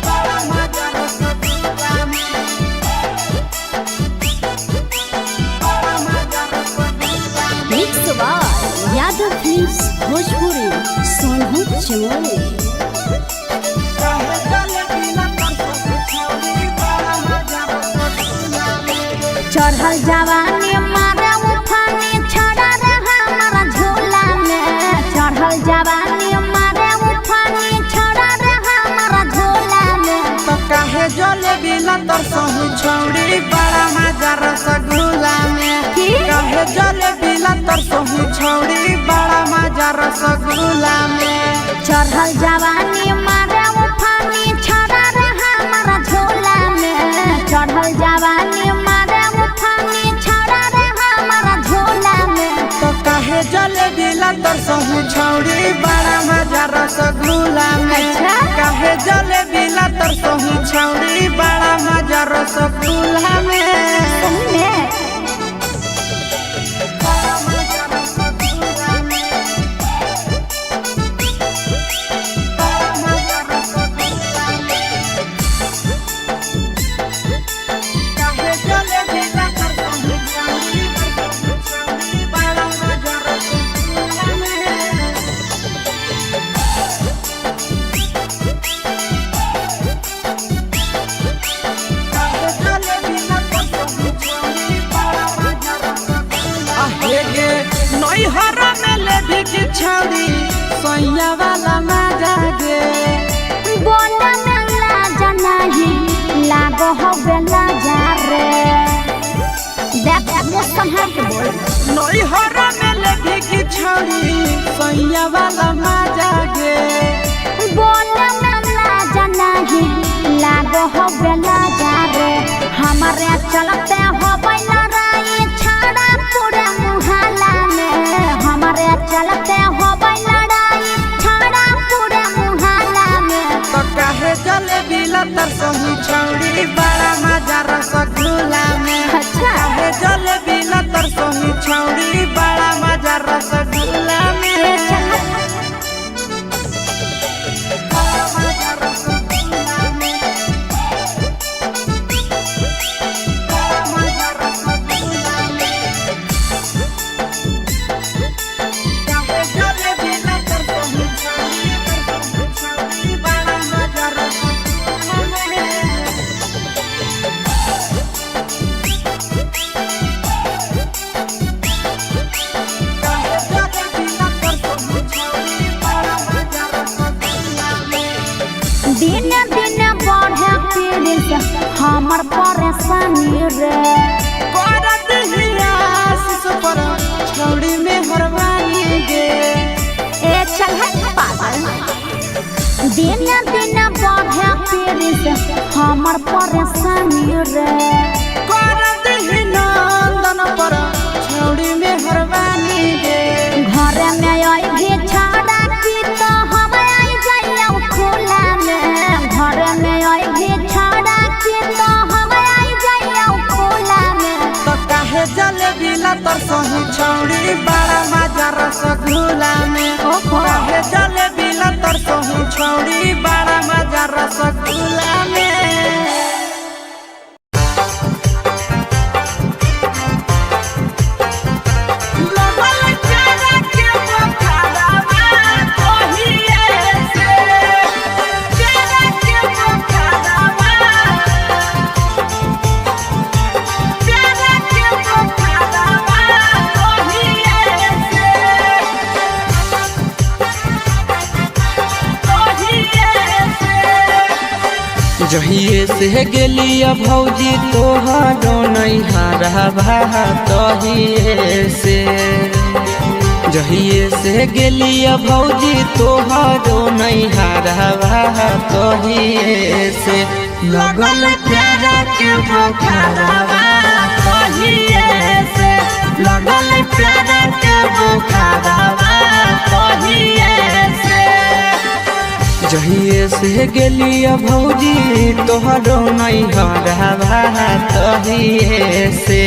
बड़ा मजा रसगुल्ला में। बड़ा मजा रसगुल्ला में। Mix by Yadav films Bhojpuri Sonhu Chamoli. काहे जलेबी ला तरसोही छौरी, बड़ा मजा रसगुल्ला में। चढ़ल जवानी मारे उठानी छड़ा रे हमारा झोला में। चढ़ल जवानी मारे उठानी छड़ा रे हमारा झोला में। तो काहे जलेबी ला तरसोही छौरी, बड़ा मजा रसगुल्ला में। की? काहे जलेबी ला तरसोही छौरी, बड़ा मजा रसगुल्ला में। चढ़ल जवानी मारे उठानी छड़ा रे हमारा झोला में। चढ़ल जवानी मारे उठानी छड़ा रे हमारा झोला में। तो काहे जलेबी ला तरसोही छौरी, बड़ा मजा रसगुल्ला में। अच्छा। काहे जलेबी ला तरसोही छौरी, बड़ा मजा रसगुल्ला में। सही में। बड़ा मजा रसगुल्ला में। बड़ा मजा रसगुल्ला में। काहे जलेबी ला तरसोही छौरी, तरसोही छौरी, बड़ा मजा रसगुल्ला में। काहे जलेबी ला तरसोही छौरी, बड़ा मजा रसगुल्ला आहे गे, नैहर में लेभी की छौरी, सैया वाला मजा गे। बोला में लाज नाही लागो हो बेला जा रे। देख मुँह संभाल के बोल। नैहर में लेभी की छौरी, सैया वाला मजा गे। बोला में लाज नाही लागो हो बेला जा रे। हमारे चलते हो लड़ाई छाड़ा पूरे मुहल्ला में। हमारे चलते हो लड़ाई छाड़ा पूरे मुहल्ला में। तो काहे जलेबी ला तरसोही छौरी, बड़ा मजा रसगुल्ला में। अच्छा। काहे जलेबी ला तरसोही छौरी, बड़ा मजा रसगुल्ला में। बड़ा मजा रसगुल्ला में। बड़ा मजा रसगुल्ला में। काहे जलेबी ला तरसोही छौरी, तरसोही छौरी, बड़ा मजा रसगुल्ला में। काहे जलेबी ला तरसोही छौरी, बड़ा मजा रसगुल्ला में। दिन दिन बढ़े पीड़ित हमर परेशानी रे। करत ही आशीष पर छौरी में हरवानी गे। ए चल हट पागल। दिन दिन बढ़े पीड़ित हमर परेशानी रे। करत ही नंदन पर छौरी में हरवानी गे। घर में अइभी छाड़ा की तो हम आई जाइयो खुला में। घर में अइभी छाड़ा की तो हम आई जाइयो खुला में। तो काहे जलेबी ला तरसोही छौरी, बड़ा मजा रसगुल्ला में। ओहो। काहे जलेबी ला तरसोही छौरी, बड़ा मजा रसगुल्ला में। लगल प्यारा के बोखारवा कहिए से, प्यारा के बोखारवा, प्यारा के बोखारवा कहिए से, कहिए से। जहिए से गेलिया भौजी तोहरो नैहरवा तहिए से। जहिए से गेलिया भौजी तोहरो नैहरवा तहिए से। लगल प्यारा के बोखारवा तहिए से, लगल प्यारा के बोखारवा तहिए से। जहिए से गेलिया भौजी तोहरो नैहरवा तहिए से।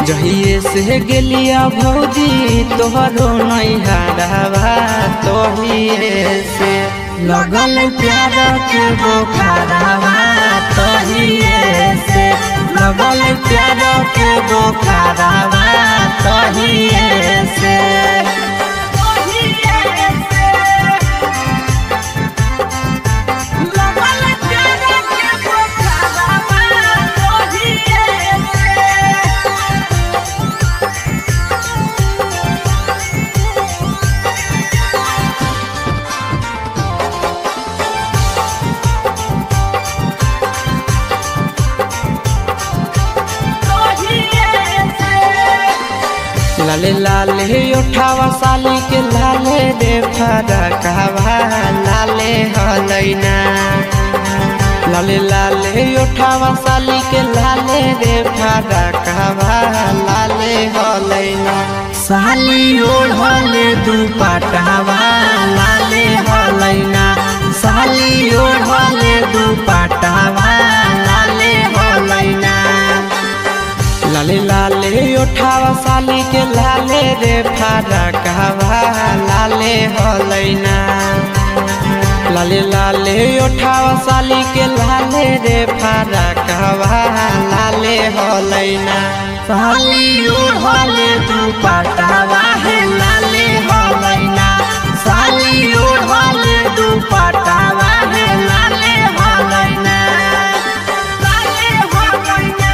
जहिए से गेलिया भौजी तोहरो नैहरवा तोहिए से लगल प्यार के बोखारवा तोहिए से लगल प्यार के बोखारवा तोहिए से। लाले लाले उठावा साली के लाले रे फरकवा लाले हलैना। लाले लाले उठावा साली के लाले रे फरकवा लाले हलैना। साली ओढ़ले दुपट्टावा लाले हलैना। साली ओढ़ले दुपट्टावा लाले हलैना। लाले लाले उठावा साली के लाले रे फरकवा लाले हलैना। लाले लाले उठावा साली के लाले रे फरकवा लाले हलैना। साली ओढ़ले दुपट्टावा हे लाले हलैना। साली ओढ़ले दुपट्टावा हे लाले हलैना। लाले हलैना।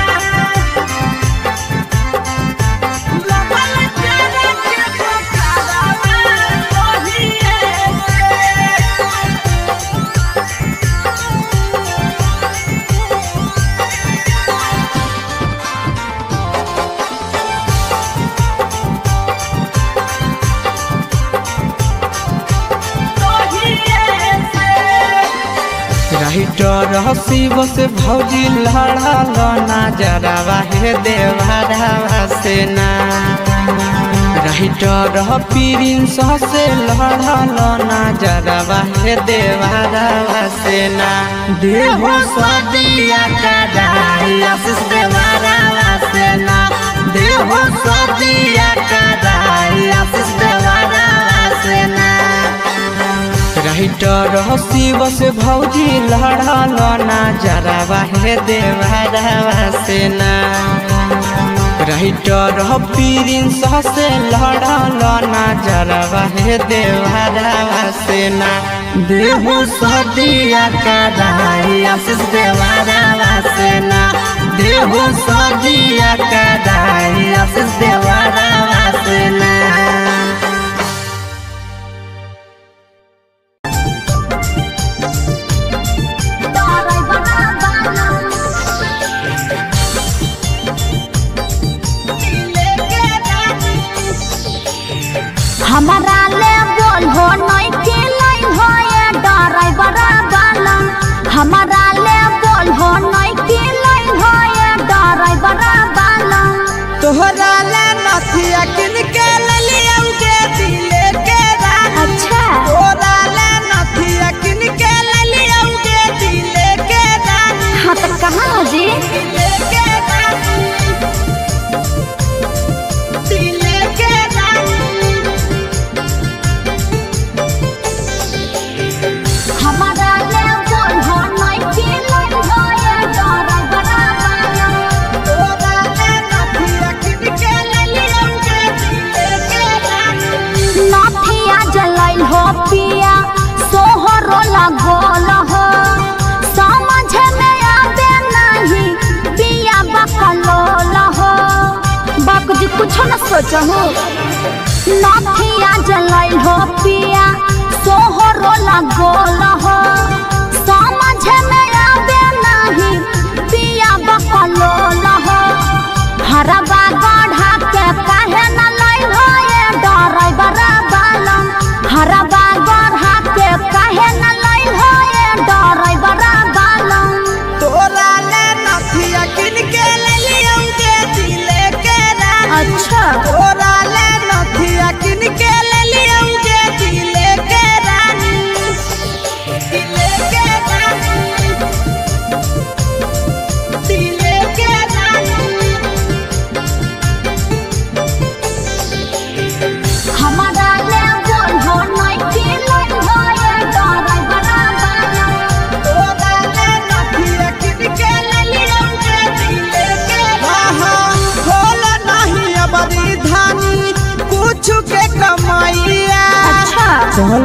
राइटर शिव से भौजी लड़ल ना जरावा हे देवरावा से ना। राइटर प्रिंस से लड़ल ना जरावा हे देवरावा से ना। देहो सदिया कराई आशीष देवरावा से ना। देहो सदिया कराई आशीष देवरावा से ना। राइटर शिव से भौजी लड़ल ना जरावा हे देवरावा से ना। राइटर प्रिंस से लड़ल ना जरावा हे देवरावा से ना। देहो सदिया कराई आशीष देवरावा से ना। देहो सदिया कराई आशीष देवरावा से ना। हमारा ले बोल हो नहीं के लाइन हो ये ड्राइवर वाला। हमारा ले बोल हो नहीं के लाइन हो ये ड्राइवर वाला। तोहरा ले नथिया किन के ललिया के दिले के रानी। अच्छा। तोहरा ले नथिया किन के ललिया के दिले के रानी। हाँ तो कहाँ जी? दिले के रानी। दिले के रानी। हमारा ले बोल हो नहीं के लाइन हो ये ड्राइवर वाला। तोहरा ले नथिया किन के ललिया के दिले के रानी। नथिया जलैल हो पिया सोहरो लगोल हो। समझ में आवे नहीं पिया बकलोल हो। बाप जी कुछ न सोचहु। नथिया जलैल हो पिया सोहरो लगोल हो। समझ में आवे नहीं पिया बकलोल हो। हरवा गढ़ा के काहे न लैल हो ये ड्राइवर वाला। हरवा गढ़ा के काहे न लैल हो ये ड्राइवर वाला। तोरा ले नथिया किन के ललिया के दिले के रानी। अच्छा। तोरा ले नथिया किन के ललिया के दिले के रानी। दिले के रानी। दिले के रानी।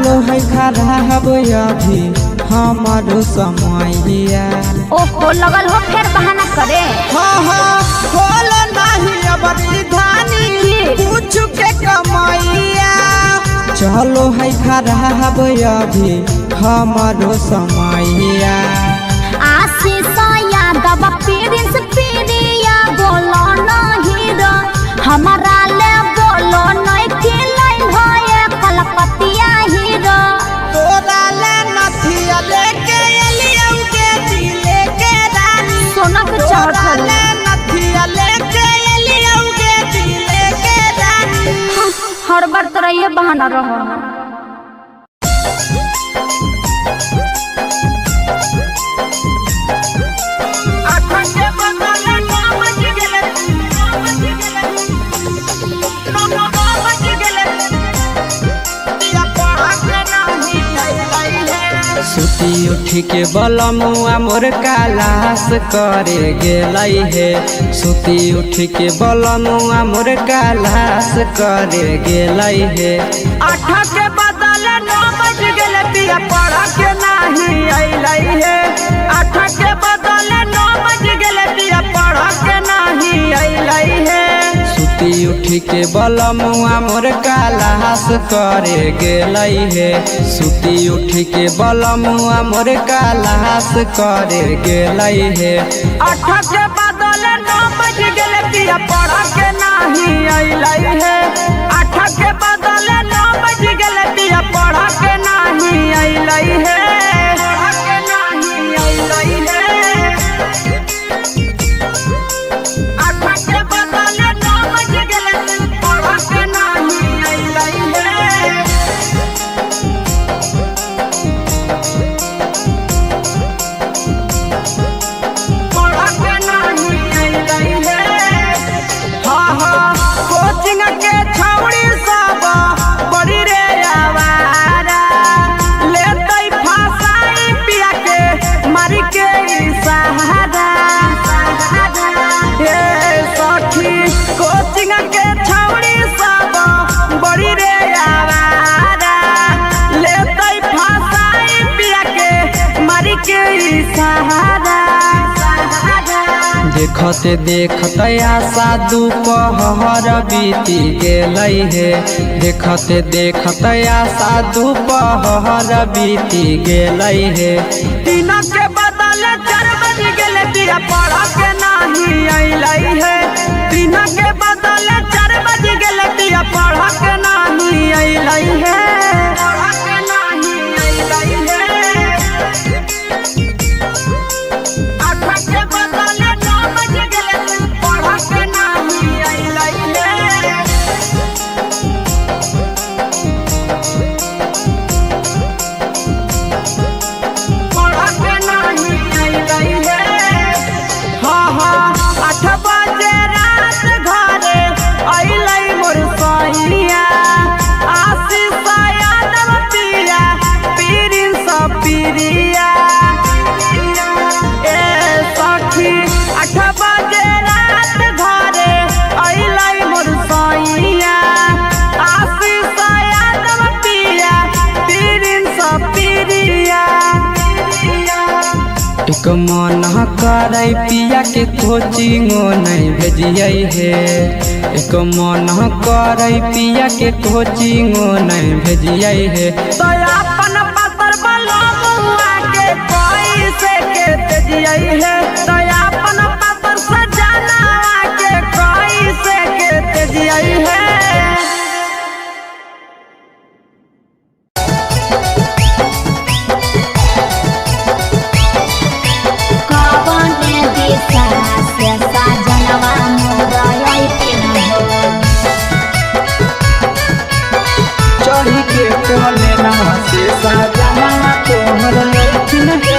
चलो है खराब अभी हमारो समैया। ओहो लगल हो फिर बहाना करे। हाँ हाँ खोलो नहीं अब धानी कुछ के कमैया। चलो है खराब अभी हमारो समैया। आशीष यादव प्रिंस प्रिया बोलो नहीं रो हमारा ले बोलो नहीं खिलाई हो ये कलपतिया हीरो। तोरा ले नथिया लेके एलियौ के दिले के रानी। सोना के तोरा चावल ले नथिया लेके एलियौ के दिले के रानी। हर बार तोरा ये बहाना रहो। सुती उठी के बलमुआ मोर कालास करे गेलै हे। सुती उठी के बलमुआ मोर कालास करे गेलै हे। 8 के बदले 9 बज गेलै पिया पढ़ के नाही अइलै हे। 8 के बदले 9 बज गेलै पिया पढ़ के नाही अइलै हे। सुती उठी के बलमुआ मोर कालास करे गेलै हे। सुती उठी के बलमुआ मोर कालास करे गेलै हे। 8 के बदले 9 बज गेलै पिया पढ़ के नाही अइलै हे। 8 के बदले 9 बज गेलै पिया पढ़ के नाही अइलै हे। पढ़ के नाही अइलै हे। 8 के बदले 9 बज गेलै पढ़ के नाही अइलै हे। पढ़ के नाही अइलै हे। हाँ हाँ कोचिंग के छौड़ी सब बड़ी रे आवारा लेतै फसाई पिया के मारी के सहारा। हे सखी कोचिंग के छौड़ी सब बड़ी रे आवारा लेतै फसाई पिया के मारी के सहारा। देखते देखते आशा दोपहर बीती गेलै हे। देखते देखते आशा दोपहर बीती गेलै हे। 3 के बदले 4 बज गेलै पिया पढ़ के नाही अइलै हे। 3 के बदले 4 बज गेलै पिया पढ़ के नाही अइलै हे। पढ़ के नाही अइलै हे। 8 के बदले 9 बज गेलै पढ़ के नाही अइलै हे। पढ़ के नाही अइलै हे। हाँ हाँ 8 बजे रात घरे अइलै मोर सैया। आशीष यादव पिया प्रिंस प्रिया। ए सखी 8 बजे रात घरे अइलै मोर सैया। आशीष यादव पिया प्रिंस प्रिया। एक मन करे पिया के कोचिंगो नहीं भेजियै हे। एक मन करे पिया के कोचिंगो नहीं भेजियै हे। दया अपन पातर बलमुआ के कैसे के तेजियै हे। दया अपन पातर सजना के कैसे के तेजियै हे। कवन दिशा से साजनवा मोर अइथिन हो। चढ़ी के चले ना से सजना तोहर लइथिन हे।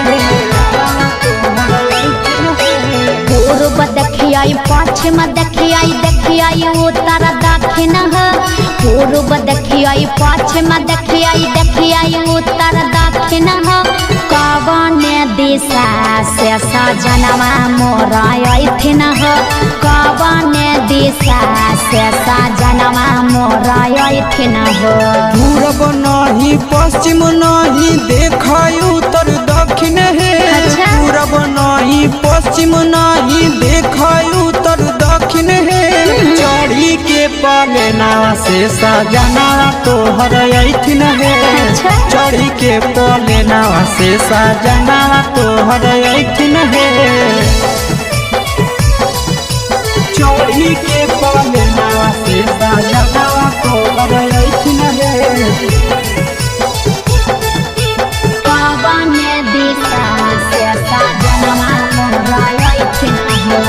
तोहर लइथिन हे। पूर्व देखियाई पश्चिम देखियाई देखियाई उत्तर दक्षिण हो। पूर्व देखियाई पश्चिम देखियाई देखियाई उत्तर दक्षिण हो। कवन दिशा से सजनवा मोर अइथिन हो। कवने दिशा से सजनवा मोर अइथिन हो। पूरब नहीं पश्चिम नहीं देखय उत्तर दक्षिण हे। अच्छा। पूरब नहीं पश्चिम नहीं देखय उत्तर दक्षिण हे। चढ़ी के पलेना से सजना तोहर अइथिन हे। अच्छा। चढ़ी के पलेना से सजना तोहर अइथिन हे। चढ़ी के पलेना से सजना तोहर अइथिन हे। कवने दिशा से सजनवा मोर अइथिन हो।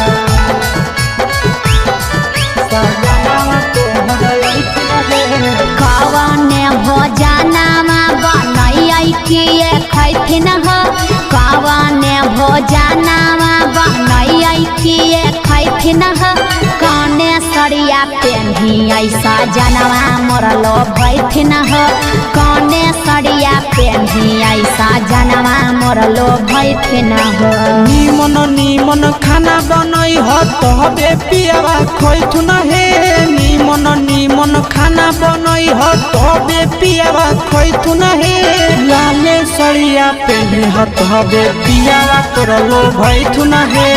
सजना तोहर अइथिन हे। कवने भोजनवा बनैयै किए खैथिन हो। कवने भोजनवा बनैयै किए खैथिन हो। कौने सड़िया पेन्हियै सजनवा मोर लोभैथिन हो। कौने सड़िया पेन्हियै सजनवा मोर लोभैथिन हो। नीमन नीमन खाना बनई ह तबे पियावा खैथुन हे। नीमन नीमन खाना बनई ह तबे पियावा खैथुन हे। लाले सड़िया पेन्ही ह तबे पियावा तोर लोभैथुन हे।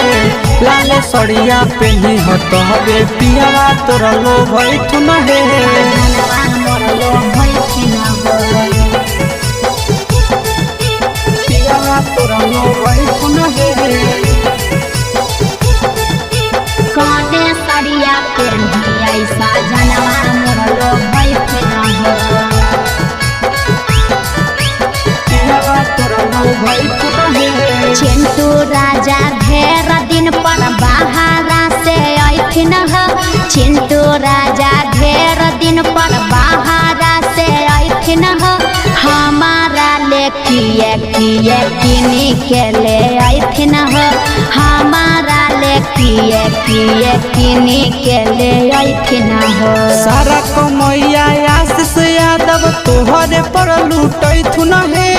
लाले सड़िया पेन्ही ह तबे पियावा तोर लोभैथुन हे। सजनवा मोर लोभैथिन हो। पियावा तोर लोभैथुन हे। कौने सड़िया पेन्हियै सजनवा मोर लोभैथिन हो। पियावा तोर लोभैथुन हे। चिंटू राजा ढेर दिन पर बहारा से अइथिन हो। चिंटू राजा ढेर दिन पर बहारा से अइथिन हो। हमारा ले किए किए किनी के ले अइथिन हो। हमारा ले किए किए किनी के ले अइथिन हो। सारा कमैया आशीष यादव तोहरे पर लूटैथुन हे।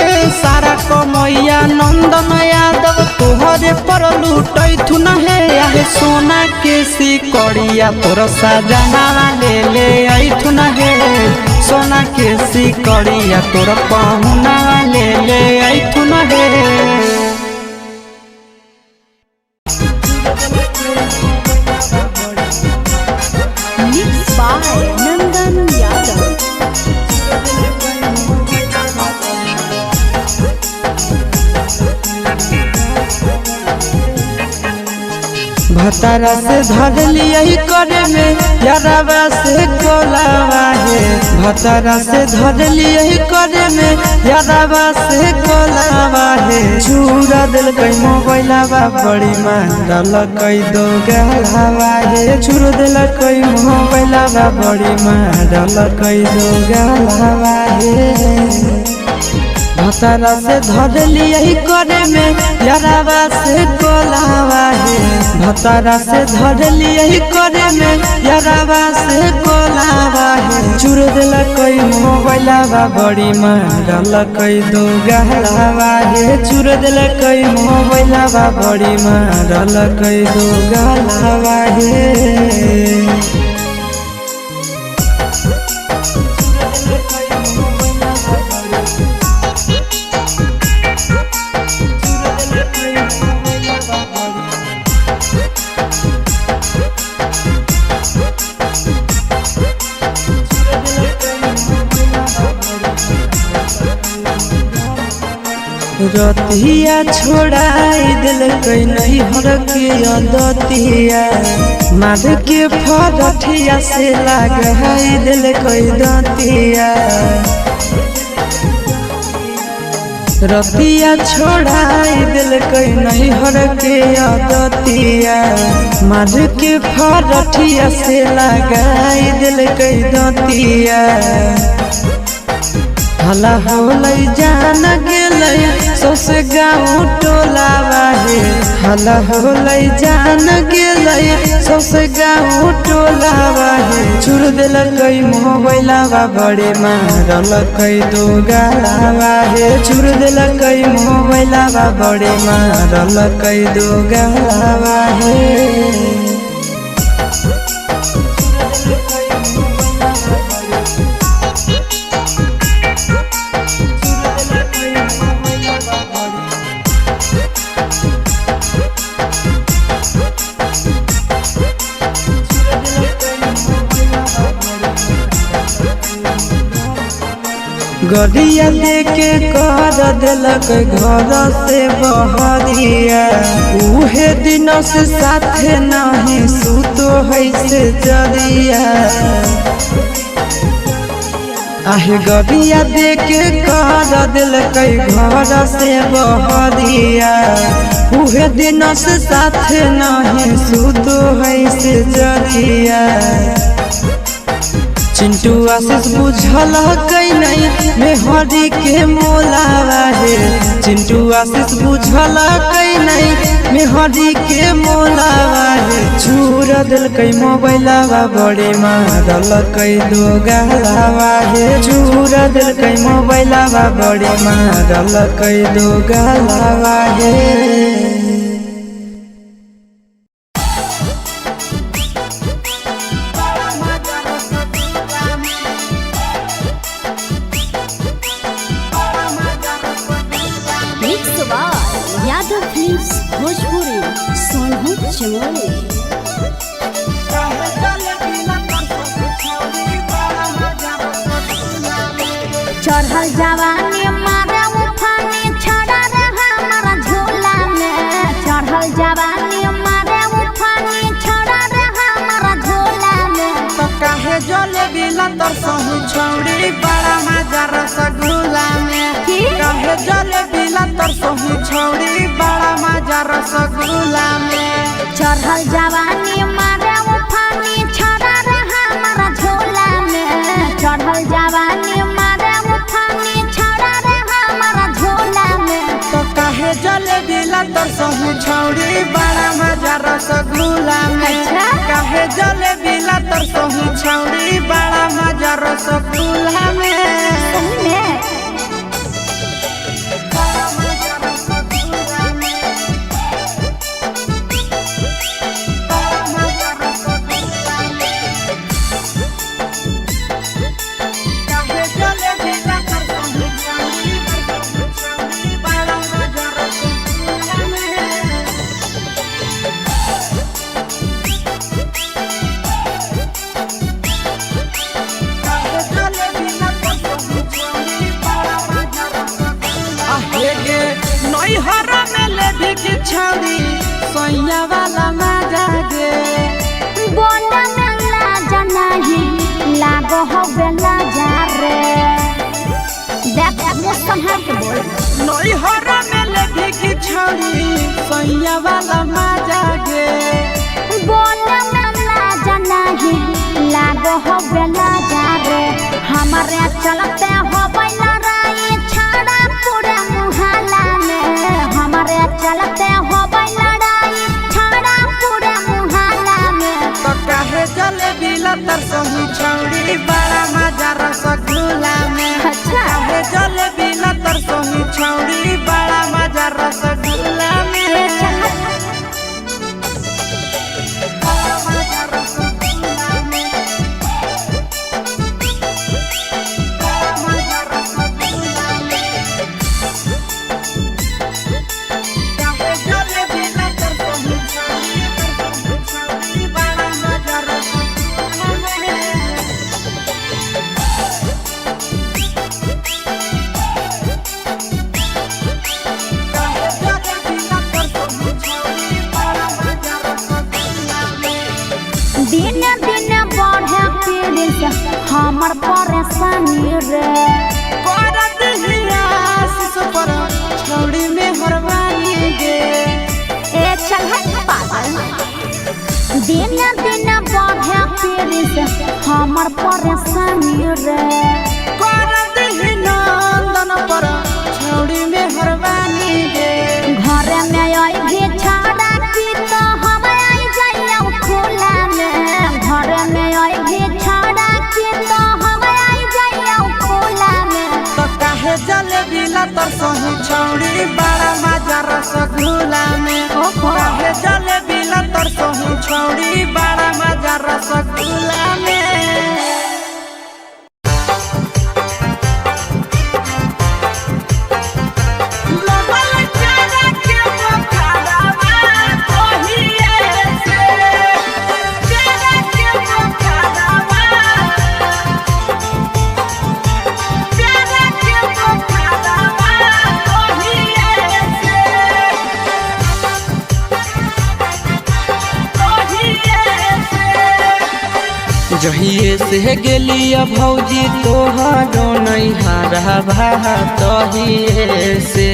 सारा कमैया नंदन यादव तोहरे पर लूटैथुन हे। आहे सोना के सिकड़िया तोर सजना ले ले अइथुन हे। सोना के सिकड़िया तोर पहुना ले ले अइथुन हे। Mix by Nandan Yadav. भतारा से धर लिया करे में यारावा से कोलावा हे। भतारा से धर लिया करे में यारावा से कोलावा हे। चूरा दिल कई मोबाइलावा बड़ी मारल कई दो गलावा हे। चूर दिल कई मोबाइलावा बड़ी मारल कई दो गलावा हे। भतारा से धर लिया करे में यारावा से कोलावा हे। भतारा से धर लिया करे में यारावा से कोलावा हे। चूर दिल कई मोबाइलावा बड़ी मारल कई दो गहलावा हे। चूर दिल कई मोबाइलावा बड़ी मारल कई दो गहलावा हे। रतिया छोड़ाई दिल कई नहीं हर के अदतिया मार के फरठिया से लगाई दिल कई दतिया। रतिया छोड़ाई दिल कई नहीं हर के अदतिया मार के फरठिया से लगाई दिल कई दतिया। हला होलै जान गेलै सौसे गाँव टोलावा हे। हला होलै जान गेलै सौसे गाँव टोलावा हे। चूर देलकै मोबाइलावा बड़े मारलकै दो गालावा हे। चूर देलकै मोबाइलावा बड़े मारलकै दो गालावा हे। गरिया देके कर देलक घर से बहरिया। उहे दिन से साथे नहीं सुतो है से जरिया। आहे गरिया देके कर देलक घर से बहरिया। उहे दिन से साथे नहीं सुतो है से जरिया। चिंटू आशीष बुझल नहीं मेहरी के मोलावा हे। चिंटू आशीष बुझल नहीं मेहरी के मोलावा हे। छूर दिलकै मोबाइलवा बड़े मारलकै दो गालावा हे। छूर दिलकै मोबाइलवा बड़े मारलकै दो गालावा हे। Mix by Yadav films Bhojpuri Sonu Chamoli. चढ़ल जवानी मारे उफानी छड़ा रे हमारा झूला में। चढ़ल जवानी मारे उफानी छड़ा रे हमारा झूला में। तो काहे जले बिना तरसहु छौड़ी बड़ा मजा रसगुल्ला में। की? काहे जले बिना तरसहु छौड़ी बड़ा मजा रसगुल्ला में। चढ़ल जवानी मारे उफानी छड़ा रे हमारा झूला में। चढ़ल जवानी मारे उफानी छड़ा रे हमारा झूला में। तो काहे जले बिना तरसहु छौड़ी बड़ा मजा रसगुल्ला में। अच्छा? काहे जले बिना तरसहु छौड़ी बड़ा मजा रसगुल्ला में। सही में? बड़ा मजा रसगुल्ला में। बड़ा मजा रसगुल्ला में। काहे जले बिना तरसहु छौड़ी बड़ा मजा रसगुल्ला में। नैहरा में लेभी की छौड़ी सैया वाला मजा गे। बोला में लाज नहीं लागो हो लाजा रे। देख मुँह संभाल के बोल। नैहरा में लेभी की छौड़ी सैया वाला मजा गे। बोला में लाज नहीं लागो हो लाजा रे। हमारे चलते हो लड़ाई छाड़ा पूरे मुहल्ला में। हमारे चलते हो लड़ाई छाड़ा पूरे मुहल्ला में। तो काहे जले बिला तरसहु छौड़ी बड़ा मजा रसगुल्ला में। अच्छा? काहे जले बिला तरसहु छौड़ी बड़ा मजा रसगुल्ला में। बड़ा मजा रसगुल्ला में। बड़ा मजा रसगुल्ला में। काहे जले बिना तरसहु छौड़ी बड़ा मजा रसगुल्ला में। काहे जले बिना तरसहु छौड़ी बड़ा मजा रसगुल्ला में। दिन दिन बढ़े पीड़ित हमर परेशानी रे। करत हिया आशीष पर छौड़ी में हरवानी गे। ए चल हट पागल। दिन दिन बढ़े पीड़ित हमर परेशानी रे। करत ही नंदन पर छौड़ी में हरवानी गे। घर में आई भी छाड़ा की तो हम आई जाइयो खुला में। घर में आई भी छाड़ा की तो हम आई जाइयो खुला में। तो काहे जले बिना तरसहु छौड़ी बड़ा मजा रसगुल्ला में। काहे जले बिना तरसहु छौड़ी बड़ा मजा रसगुल्ला में। लगल चारा के बोखारवा कहिए से। चारा के बोखारवा, चारा के जहिए से गेलिया भौजी तोहरो नैहरवा तहिए से।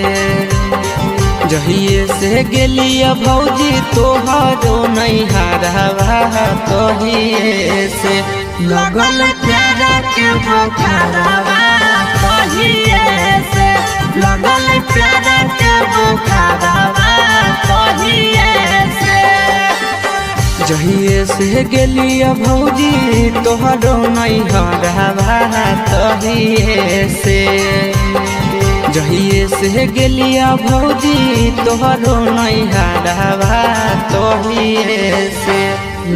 जहिए से गेलिया भौजी तोहरो नैहरवा तहिए से। लगल प्यारा के बोखारवा तहिए से। लगल प्यारा के बोखारवा तहिए से। जहिए से गेलिया भौजी तोहरो नैहरवा तहिए से। जहिए से गेलिया भौजी तोहरो नैहरवा तहिए से।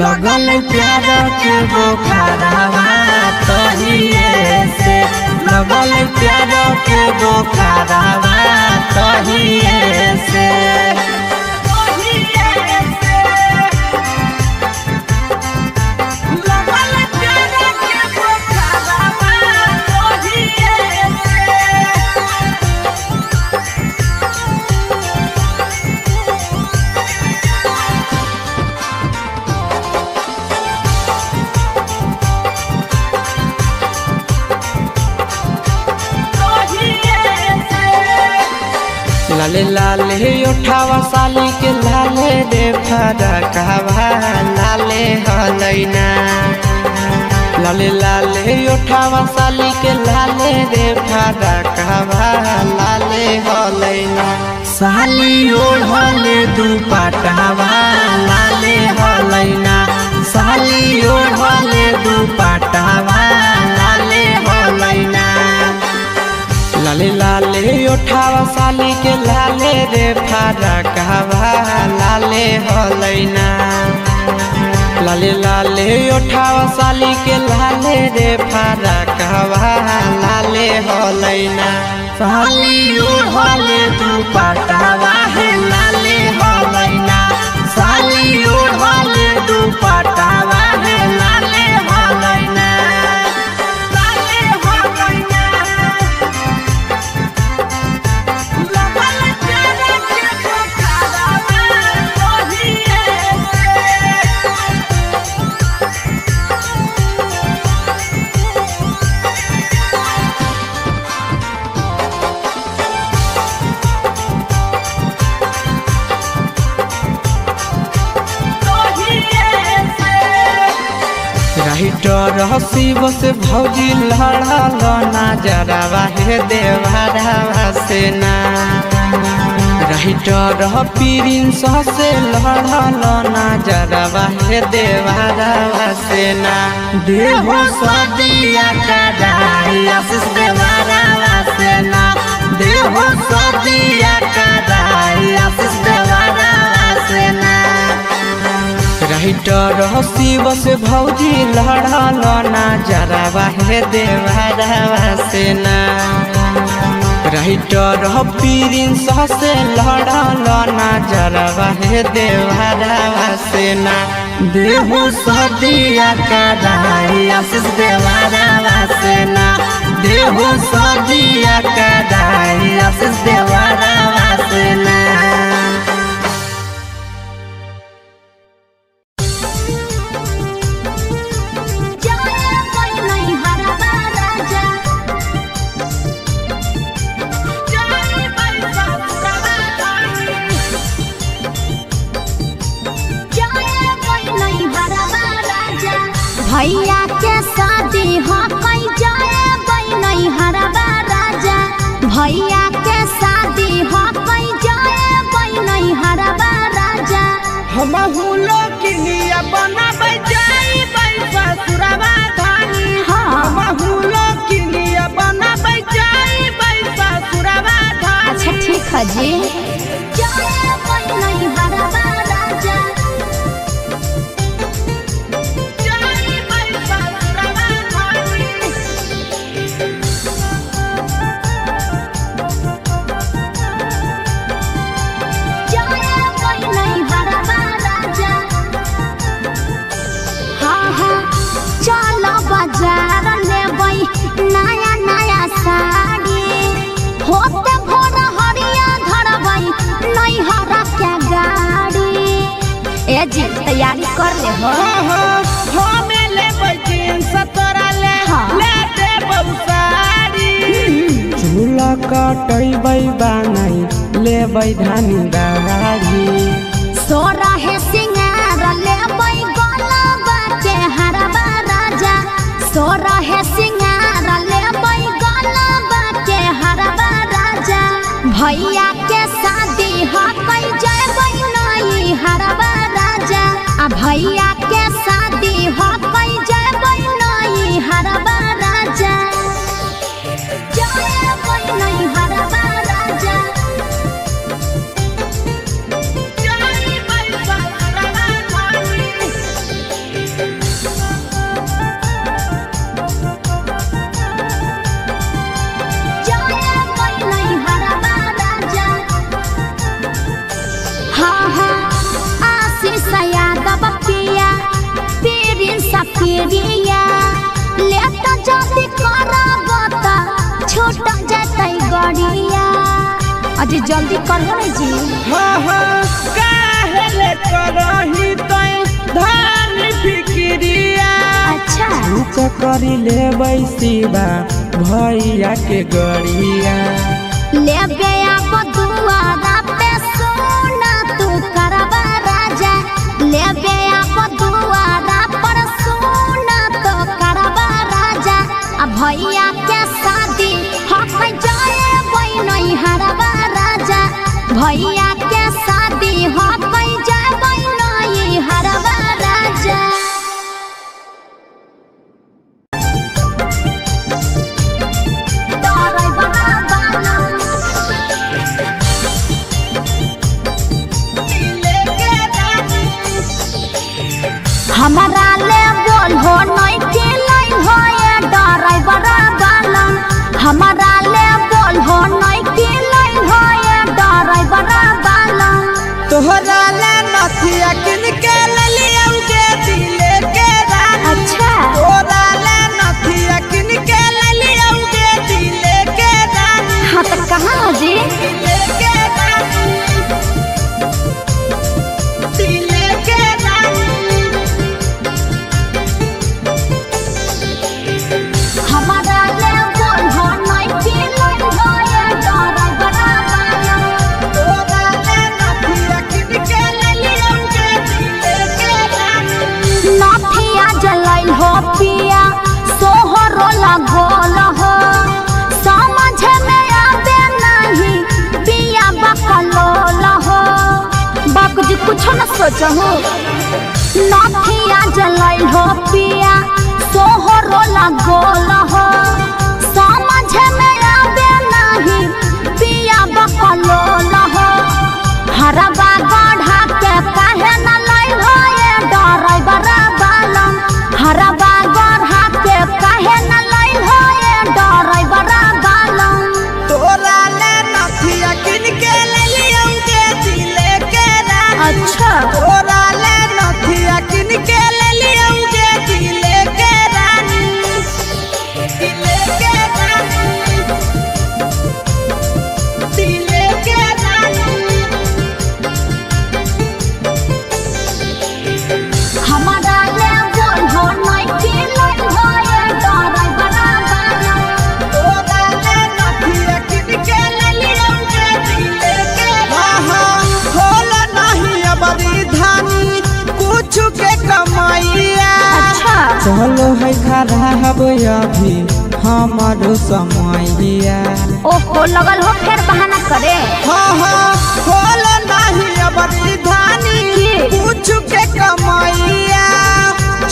लगल प्यारा के बोखारवा तहिए से। लगल प्यारा के बोखारवा तहिए से। लाले लाले उठावा साली के लाले रे फरकवा लाले हलैना। लाले लाले उठावा साली के लाले रे फरकवा लाले हलैना। साली ओढ़ले दुपट्टावा लाले हलैना। साली ओढ़ले दुपट्टावा लाले हलैना। लाले लाले उठावा साली के लाले रे फरकवा लाले हलैना। लाले लाले उठावा साली के लाले रे फरकवा लाले हलैना। साली ओढ़ले दुपट्टावा हे लाले हलैना। साली ओढ़ले दुपट्टावा हे लाले हलैना। राइटर शिव से भौजी लड़ल ना जरावा हे देवरावा से ना। राइटर प्रिंस से लड़ल ना जरावा हे देवरावा से ना। देहो सदिया कराई आशीष देवरावा से ना। देहो सदिया कराई आशीष देवरावा से ना। राइटर शिव से भौजी लड़ल ना जरावा हे देवरावा से ना। राइटर प्रिंस से लड़ल ना जरावा हे देवरावा से ना। देहो सदिया कराई आशीष देवरावा से ना। देहो सदिया कराई आशीष देवरावा से ना। भैया के शादी हो कई जाए नैहरवा राजा। भैया के शादी हो कई जाए नैहरवा राजा। हमहू लोकिनिया बनाबै जाइबै ससुरवा धानी। हमहू लोकिनिया बनाबै जाइबै ससुरवा धानी। अच्छा ठीक है जी। नैहरवा राजा। बाजार लेबै नया नया साड़ी होते भोर हरिया धरबै नैहरा के गाड़ी। ए जी तैयारी कर ले हो। हमें लेबै हाँ। ले देबौ साड़ी। चूल्हा कटैबै बानाई लेबै धानी दाढ़ी। सोरा है सिंगार लेबै गलबा के हरबा राजा। सोरा है सिंगार लेबै गलबा के हरबा राजा। भैया के शादी हकै जयबै नई हरबा राजा। आ भैया के शादी हकै जयबै नई हरबा राजा। जयबै नई हरबा राजा। जयबै ससुरवा धानी। जयबै नई हरबा राजा। हाँ हाँ आशीष यादव पिया पीरिन सपिरिया लेत जल्दी करब त छूट जतै गड़िया। अजी जल्दी करहो ने जी। हाँ हाँ काहे ले करही तै धान फिक्रिया। अच्छा। ऊँच करी लेबै शिवा भैया के गड़िया। लेबे आब दुआरा पे सोना तू करबा राजा। लेबे आब दुआरा पर सोना तो करबा राजा। आ भैया के शादी हक जयबै नई हरबा राजा। भैया के शादी हक जयबै नई हरबा राजा। तोरै बना बाला। हमारा ले बोल हो नहीं के लाई हो ये डराइवर बालन। हमारा ले बोल हो नहीं के लाई हो ये डराइवर बालन। तोहरा ले नथिया किन के ललियौ के दिले के रानी। अच्छा। तोरा ले नथिया किन के ललियौ के दिले के रानी। हाँ तो कहाँ हो जी? दिले के रानी। दिले के रानी। हमारा ले बोल हो नहीं के लाई हो ये डराइवर बालन। तोरा ले नथिया किन के ललियौ के दिले के रानी। नथिया जलैल हो पिया सोहरो लगोल हो। समझ में आवे नहीं पिया बकलोल हो। बापू जी कुछ न सोचहु। नथिया जलैल हो पिया सोहरो लगोल हो। समझ में आवे नहीं पिया बकलोल हो। हरबा गढ़ा के काहे न लै हो ये डराइवर बालन। हरबा गढ़ा के काहे न लै हो ये डराइवर बालन। तोरा ले नथिया किन के ललियौ के दिले के रानी। अच्छा। तोरा ले नथिया किन के ललियौ के दिले के रानी। दिले के रानी। दिले के रानी। हमारा ले बोल हो नहीं के लै हो ये डराइवर बालन। तोरा ले नथिया किन के ललियौ के दिले के रानी। होला नहीं अबरी धानी कुछ के कमाइया। अच्छा। चलो है खराब अभी हमारो समैया। ओहो लगल हो फिर बहाना करे। हाँ हाँ होला नहीं अबरी धानी की? कुछ के कमाइया।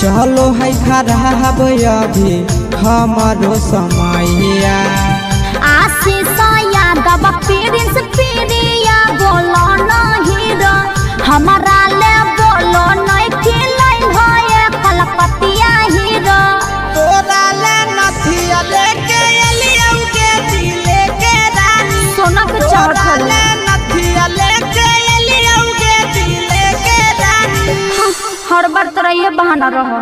चलो है खराब अभी हमारो समैया। आशीष यादव प्रिंस प्रिया बोलो नहीं रो। हमारा ले बोलो नहीं के लै हो ये कलकतिया हीरो। तोरा ले नथिया लेके एलियौ के दिले के रानी। सोना के तोरा चावल ले नथिया लेके एलियौ के दिले के रानी। हर बार तोरा ये बहाना रहो।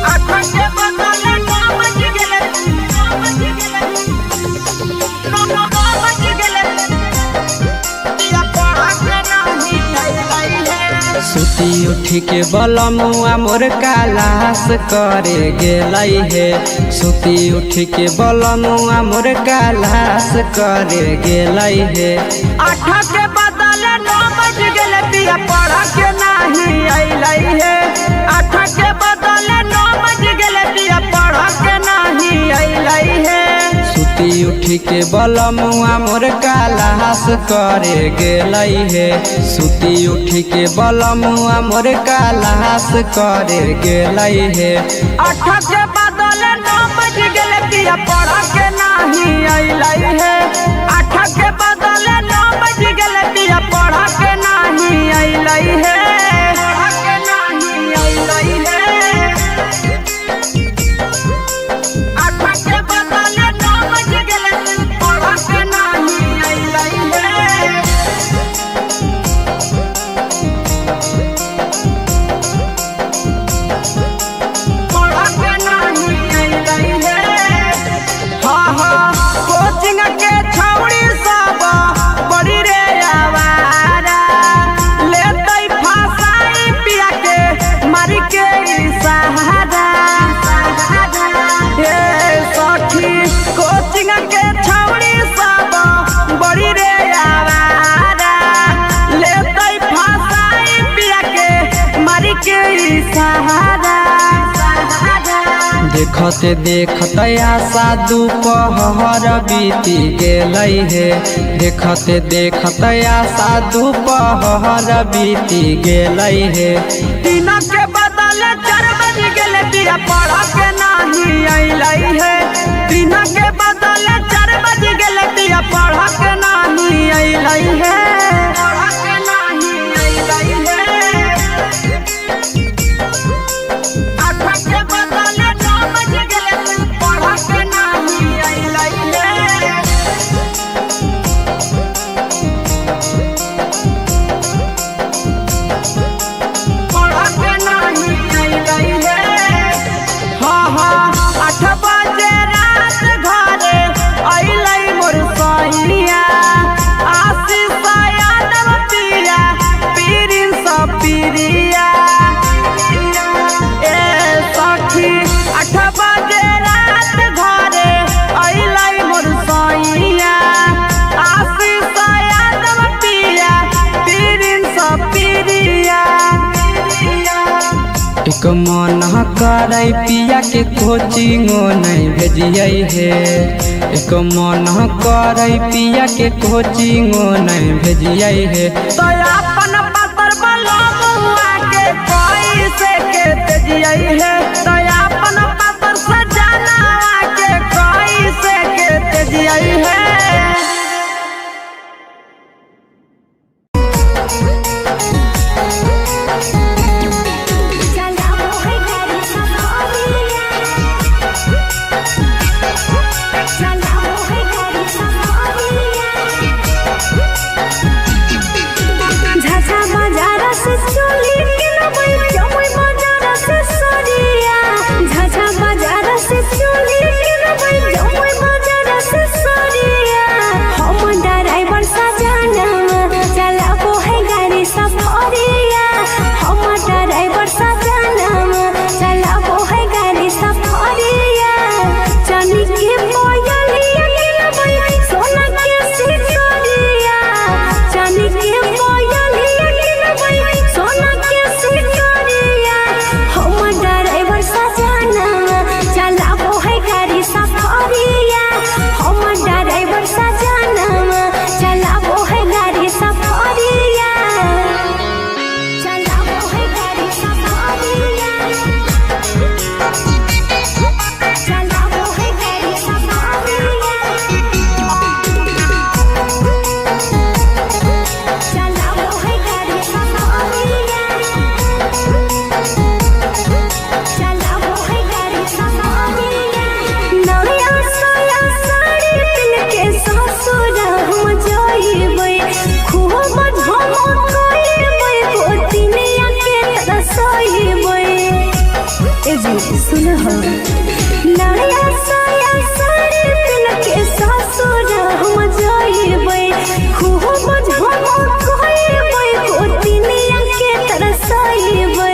अखन के बदले नौ बज गेलै, नौ बज गेलै, नौ नौ बज गेलै। दिया पढ़ा के नाही अइलै हे। उठ के बलमुआ मोर कालास करे गेलै हे। सुती उठ के बलमुआ मोर कालास करे गेलै हे। आठ के बदले 9 बज गेलै पिया पढ़ के नाही अइलै हे। 8 के बदले 9 बज गेलै पिया पढ़ के नाही अइलै हे। सुती उठ के बलमुआ मोर कालास करे गेलै हे। सुती उठ के बलमुआ मोर कालास करे गेलै हे। 8 के बदले 9 बज गेलै पिया पढ़ के नाही अइलै हे। 8 के बदले 9 बज गेलै पिया पढ़ के नाही अइलै हे। पढ़ के नाही अइलै हे। 8 के बदले 9 बज गेलै पढ़ के नाही अइलै हे। पढ़ के नाही अइलै हे। हाँ हाँ कोचिंग के छौड़ी सब बड़ी रे आवारा, लेतै फसाई पिया के मारी के सहारा। हे सखी कोचिंग के छौड़ी सब बड़ी रे आवारा, लेतै फसाई पिया के मारी के सहारा। देखते देखते आशा दोपहर बीती गेलै हे। देखते देखते आशा दोपहर बीती गेलै हे। 3 के बदले 4 बज गेलै पिया पढ़ के नाही अइलै हे। 3 के बदले 4 बज गेलै पिया पढ़ के नाही अइलै हे। पढ़ के नाही अइलै हे। 8 के बदले 9 बज गेलै पढ़ के नाही अइलै हे। पढ़ के नाही अइलै हे। हाँ हाँ 8 बजे रात घरे अइलै मोर सैया, आशीष यादव पिया पीरिन सब पीरिया। ए सखी 8 बजे रात घरे अइलै मोर सैया, आशीष यादव पिया पीरिन सब पीरिया। एक मन करै पिया के कोचिंगो नहीं भेजियै हे। एक मन करै पिया के कोचिंगो नहीं भेजियै हे। तो अपन पातर बलमुआ के कैसे के तेजियै हे। तो अपन पातर सजनावा के कैसे के तेजियै हे। चलाओ है गाड़ी सफारिया, चलाओ है गाड़ी सफारिया। झाझा बाजार से चोली किनबै जमुई बाजार से सरिया। झाझा बाजार से चोली किनबै जमुई बाजार से सरिया। हम ड्राइवर सजनवा चलाबो है गाड़ी सफारिया। हम ड्राइवर सजनवा चलाबो है गाड़ी सफारिया। चांदी के पायलिया किनबै सोना के सिकरिया। चांदी के पायलिया किनबै सोना के सिकरिया। हम ड्राइवर सजनवा चलाबो है गाड़ी सफारिया। हम ड्राइवर सजनवा चलाबो है गाड़ी सफारिया। चलाबो है गाड़ी सफारिया। चलाबो है गाड़ी सफारिया। चलाबो है गाड़ी सफारिया। चलाबो है गाड़ी सफारिया। नया साया साड़ी पिन के ससुर हम जाइबै, खूब धमकइबै, गोतिनिया के तरसइबै। ए जी सुन हो, नया साया साड़ी पिन के ससुर हम जाइबै, खूब धमकइबै, गोतिनिया के तरसइबै।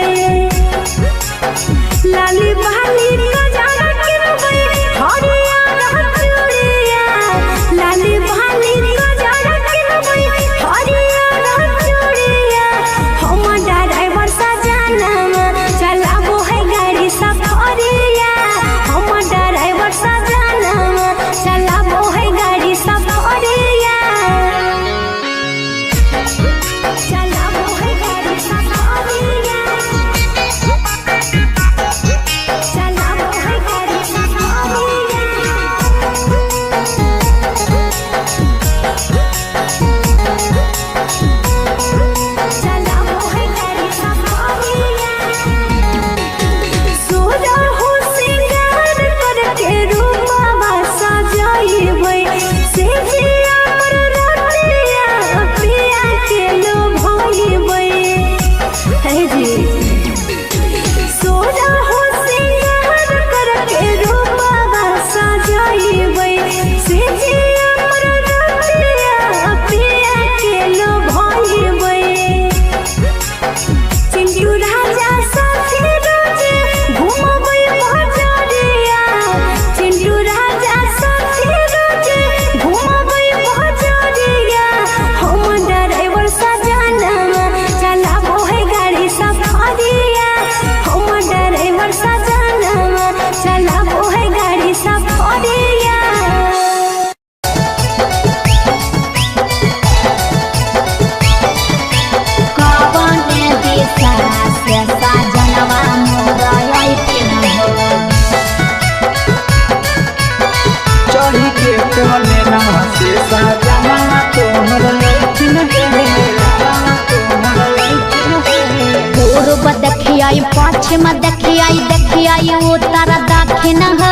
पश्चिम देखियै देखियै उत्तर दक्षिण हो।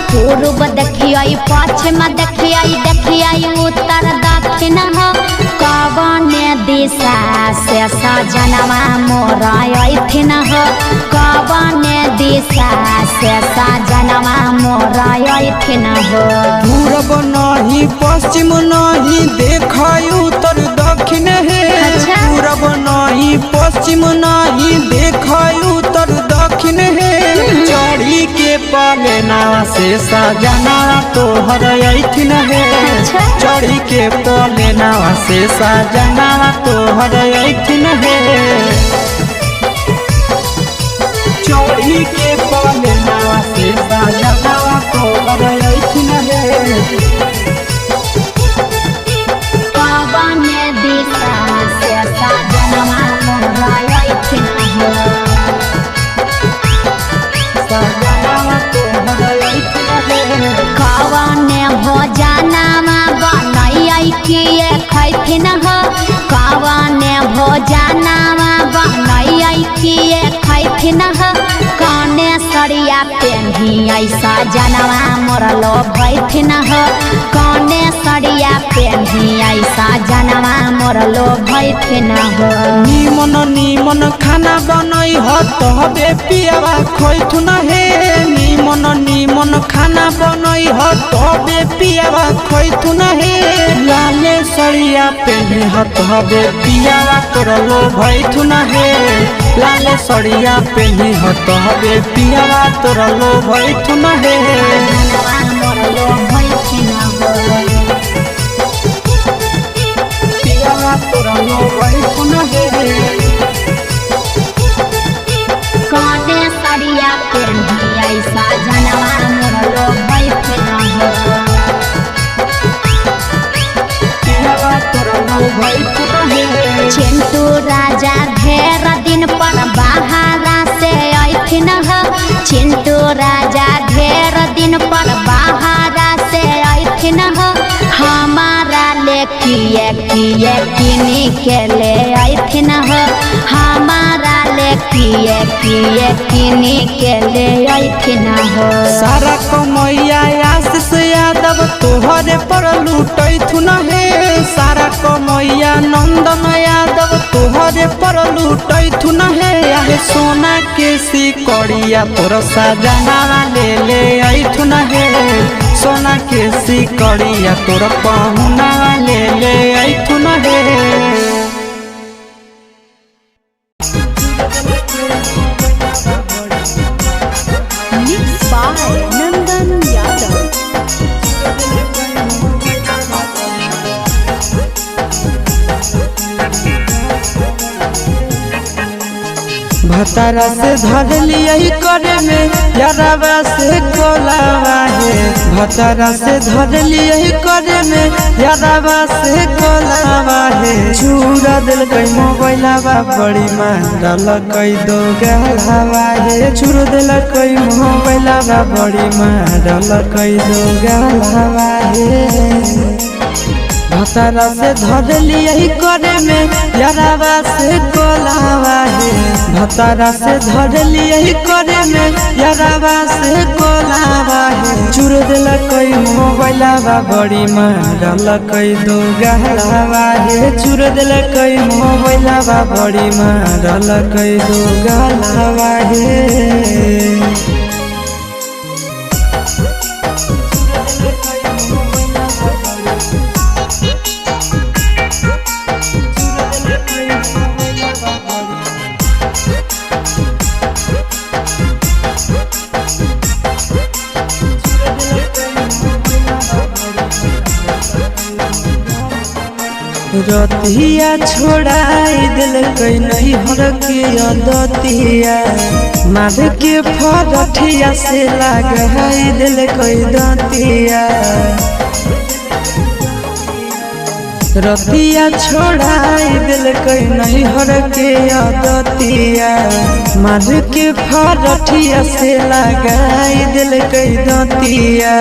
पूर्व देखियै पश्चिम देखियै देखियै उत्तर दक्षिण हो। कवन दिशा से सजनवा मोर अइथिन हो। कवन दिशा से सजनवा मोर अइथिन हो। पूरब नहीं पश्चिम नहीं देखै उत्तर दक्षिण हे। अच्छा। पूरब नहीं पश्चिम नहीं देखै उत्तर दक्षिण हे। चढ़ी के पलेना से सजना तोहर अइथिन हे। अच्छा। चढ़ी के पलेना से सजना तोहर अइथिन हे। चढ़ी के पलेना से सजना तोहर अइथिन हे। कवन दिशा से सजनवा मोर अइथिन हो। सजना तोहर अइथिन हे। कवन भोजनवा बनैयै किए खैथिन हो। कवन भोजनवा बनैयै किए खैथिन हो। कने सड़िया पेन्हियै सजनवा मोर लोभैथिन हो। कने सड़िया पेन्हियै सजनवा मोर लोभैथिन हो। नीमन नीमन खाना बनई ह तबे पियावा खैथुन हे। नीमन नीमन खाना बनई ह तबे पियावा खैथुन हे। लाले सड़िया पेन्हे ह तबे पियावा तोर लोभैथुन हे। लाले सड़िया पेन्हे ह तबे पियावा तोर लोभैथुन हे। सजनवा मोर लोभैथिन हो। पियावा तोर लोभैथुन हे। कने सड़िया पेन्हियै सजनवा मोर लोभैथिन हो। पियावा तोर लोभैथुन हे। चिंटू राजा ढेर दिन पर बाहरा से अइथिन हो। चिंटू राजा ढेर दिन पर बाहरा से अइथिन हो। हमारा ले किए किए किनी के ले अइथिन हो। हमारा ले किए किए किनी के ले अइथिन हो। सारा कमैया आशीष यादव तोहरे पर लूटैथुन हे। सारा कमैया नंदन यादव तोहरे पर लूटैथुन हे। आहे सोना के सिकड़िया तोर सजना ले ले अइथुन हे। सोना के सिकड़िया तोर पहुना ले ले अइथुन हे। Mixed by Nandan Yadav. भतारा से धर लिया करे में यारावा से कोलावा हे। भतारा से धर लिया करे में यारावा से कोलावा हे। चूरा दिल कई मोबाइलावा बड़ी मारल कई दो गलावा हे। चूर दिल कई मोबाइलावा बड़ी मारल कई दो गलावा हे। भतारा से धर लिया करे में यारावा से कोलावा हे। भतारा से धर लिया करे में यारावा से कोलावा हे। चूर दिल कई मोबाइलावा बड़ी मारल कई दो गहलावा हे। चूर दिल कई मोबाइलावा बड़ी मारल कई दो गहलावा हे। रतिया छोड़ाई दिल कई नहीं हर के अदतिया मार के फरठिया से लगाई दिल कई दतिया। रतिया छोड़ाई दिल कई नहीं हर के अदतिया मार के फरठिया से लगाई दिल कई दतिया।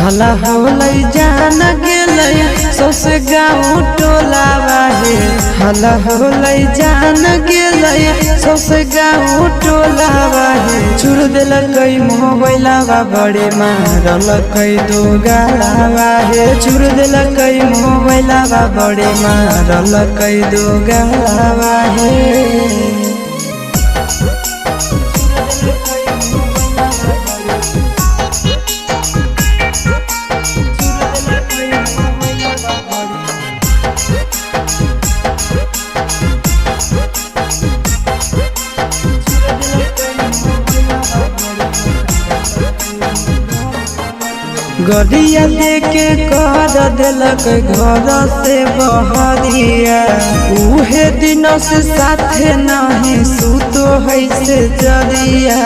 हला होलै जान गेलै सौसे गाँव टोलावा हे। हला होलै जान गेलै सौसे गाँव टोलावा हे। छुड़ देलकै मोबाइलावा बड़े मारलकै दो गालावा हे। छुड़ देलकै मोबाइलावा बड़े मारलकै दो गालावा हे। गड़िया लेके कर देलक घर से बहरिया। उहे दिन से साथे नहीं सुतो है से जरिया।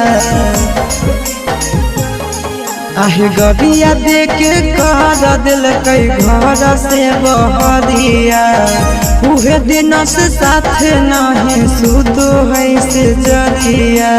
आहे गड़िया देके कर देलक घर से बहरिया। उहे दिन से साथे नहीं सुतो है से जरिया।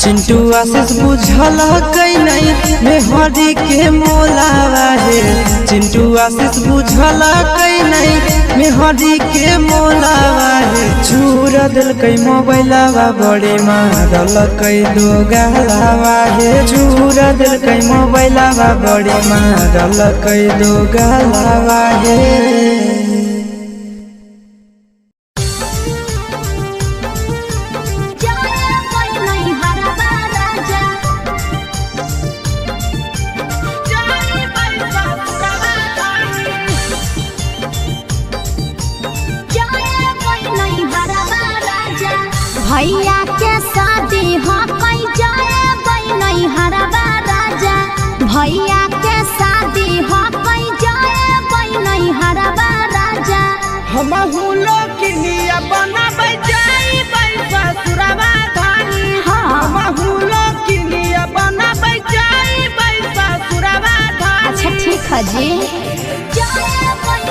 चिंटू आशीष बुझल कै नहीं मेहरी के मोलावा हे। चिंटू आशीष बुझल कै नहीं मेहरी के मोलावा हे। छूर देलकै मोबाइलावा बड़े मारलकै दो गालावा हे। छूर देलकै मोबाइलावा बड़े मारलकै दो गालावा हे। भैया के शादी हो कई जाए नहीं हरबा राजा। भैया के शादी हो कई जाए नहीं हरबा राजा। हमहू लोकिनिया बनाबै जाइबै ससुरवा धानी। हमहू लोकिनिया बनाबै जाइबै ससुरवा धानी। अच्छा ठीक है जी। जाए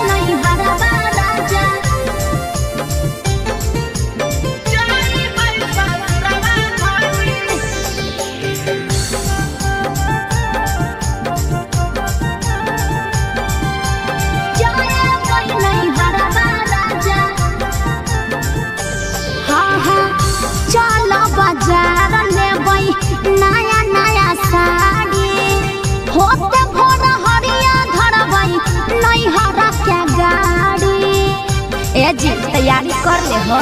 नहीं हरबा राजा। बाजार लेबै नया नया साड़ी होते भोर हरिया धरबै नैहर के गाड़ी। ए जी तैयारी कर ले हो।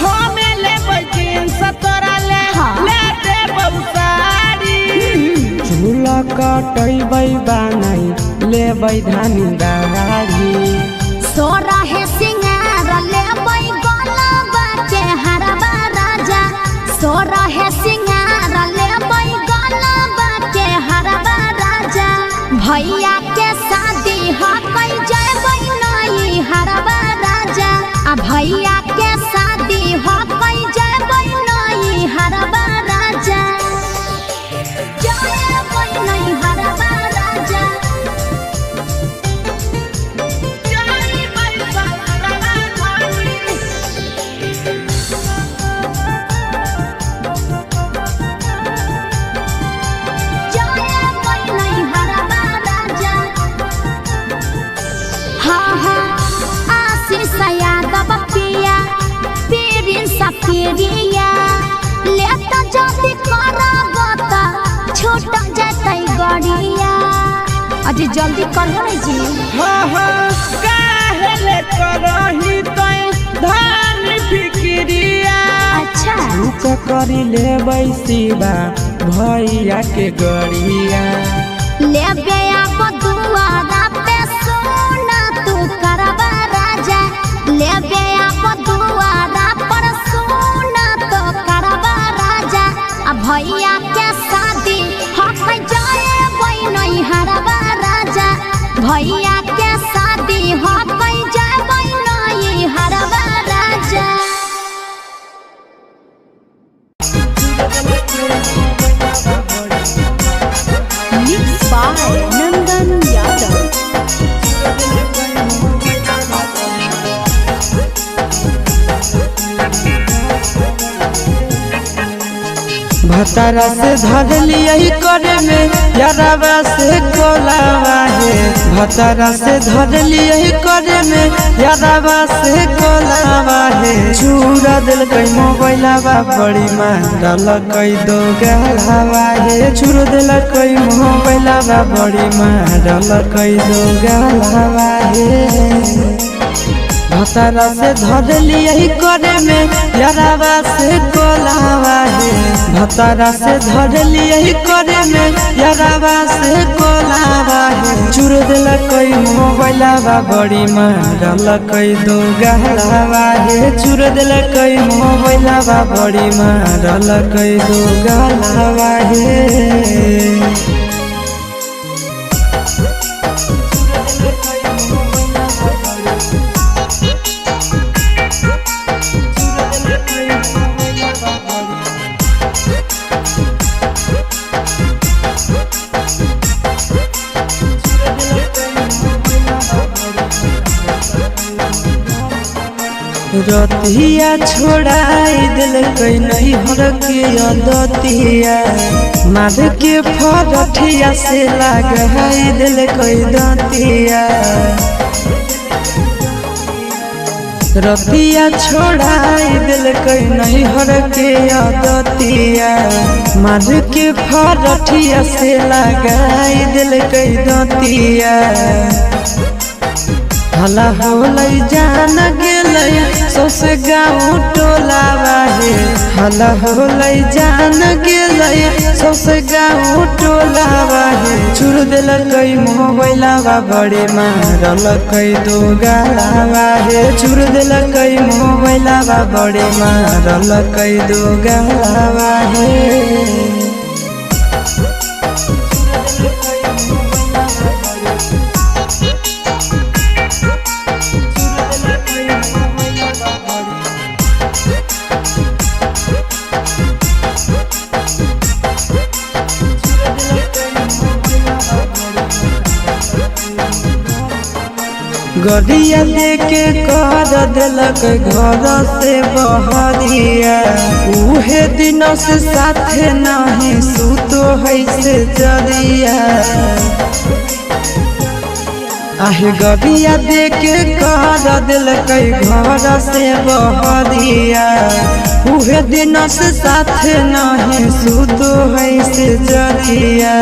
हमें लेबै जींस तोरा ले ले देबौ साड़ी। झूला कटैबै बानै लेबै धानी दाढ़ी। सोरा है सिंगार लेबै गलबा के हरबा राजा। सोरा है सिंगार लेबै गलबा के हरबा राजा। भैया के शादी हकै जयबै नहीं हरबा राजा। आ भैया के शादी हकै जयबै नहीं हरबा राजा। जयबै नहीं हरबा राजा। लेता जल्दी करब त छूट जतै गड़िया। अजी जल्दी करहो ने जी। हाँ हाँ काहे ले करही तै धान फिक्रिया। अच्छा रुक करी लेबै शिवा भैया के गड़िया। लेबे आब दुआरा पे सोना तू करबा राजा। लेबे आब दुआरा पर सोना तो करबा राजा। आ भैया के शादी हकै जाएबै नहीं हरबा राजा। भैया के शादी हकै जाएबै नहीं हरबा राजा। Mix by Nandan Yadav. भतारा से धर लिया करे में यारावा से कोलावा हे। भतारा से धर लिया करे में यारावा से कोलावा हे। चूरा दिल कई मोबाइलावा बड़ी मारल कई दो गालावा हे। चूर दिल कई मोबाइलावा बड़ी मारल कई दो गालावा हे। भतारा से धर लिया करे में यारावा से कोलावा हे। भतारा से धर लिया करे में यारावा से कोलावा हे। चूर दिल कई मोबाइलावा बड़ी मारल कई दो गालावा हे। चूर दिल कई मोबाइलावा बड़ी मारल कई दो गालावा हे। रतिया छोड़ाई दिल कई नहीं हर के अदतिया मार के फरठिया से लगाई दिल कई दतिया। रतिया छोड़ाई दिल कई नहीं हर के अदतिया मार के फरठिया से लगाई दिल कई दतिया। हला होलै जान गेलै सौसे गाँव टोलावा हे। हला होलै जान गेलै सौसे गाँव टोलावा हे। चूर देलकै मोबाइलावा बड़े मारलकै दो गालावा हे। चूर देलकै मोबाइलावा बड़े मारलकै दो गालावा हे। गड़िया लेके कर दिलक घर से बहरिया उहे दिन से साथे नहीं सुतो है से जरिया। आहे गड़िया देके कर दिलक घर से बहरिया उहे दिन से साथे नहीं सुतो है से जरिया।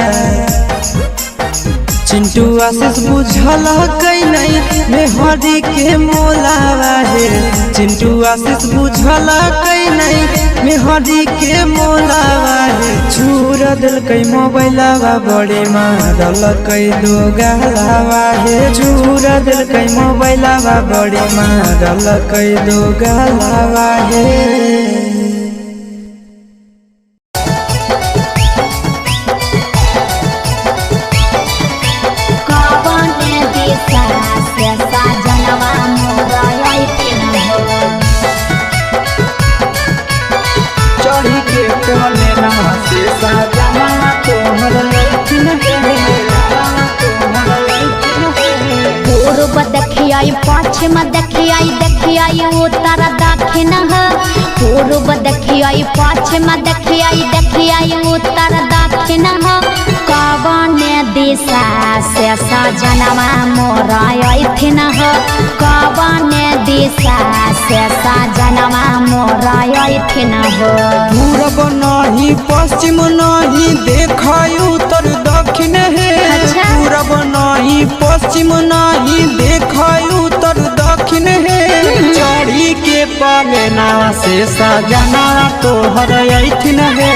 चिंटू आशीष बुझल कै नहीं मेहरी के मोलावा हे। चिंटू आशीष बुझल कै नहीं मेहरी के मोलावा हे। चूर देलकै मोबाइलावा बड़े मारलकै दो गालावा हे। चूर देलकै मोबाइलावा बड़े मारलकै दो गालावा हे। पूर्व देखियाई पश्चिम देखियाई देखियाई उत्तर दक्षिण। पूर्व देखियाई पश्चिम देखियाई देखियाई उत्तर दक्षिण। कवन दिशा से सजनवा मोर अइथिन हो। कवन दिशा से सजनवा मोर अइथिन हो। पूरब नहीं पश्चिम नहीं देखई उत्तर दक्षिण हे। पूरब नहीं पश्चिम नहीं देखई उत्तर दक्षिण हे। चढ़ी के पलेना से सजना तोहर अइथिन हे।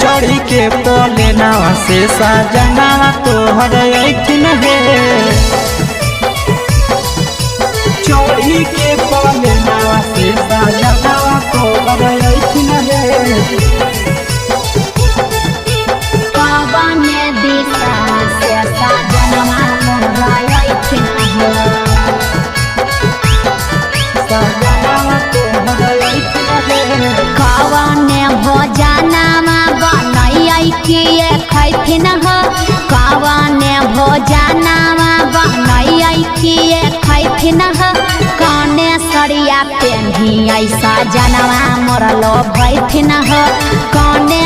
चढ़ी के पलेना से सजना तोहर अइथिन हे। चढ़ी के पलेना से सजना तोहर अइथिन हे। कवन दिशा से सजनवा मोर अइथिन हो। कवन भोजनवा बनैयै के खैथिन हो। कवन भोजनवा बनैयै के खैथिन हो। कने सड़िया पेन्हियै सजनवा मोर लोभैथिन हो। कने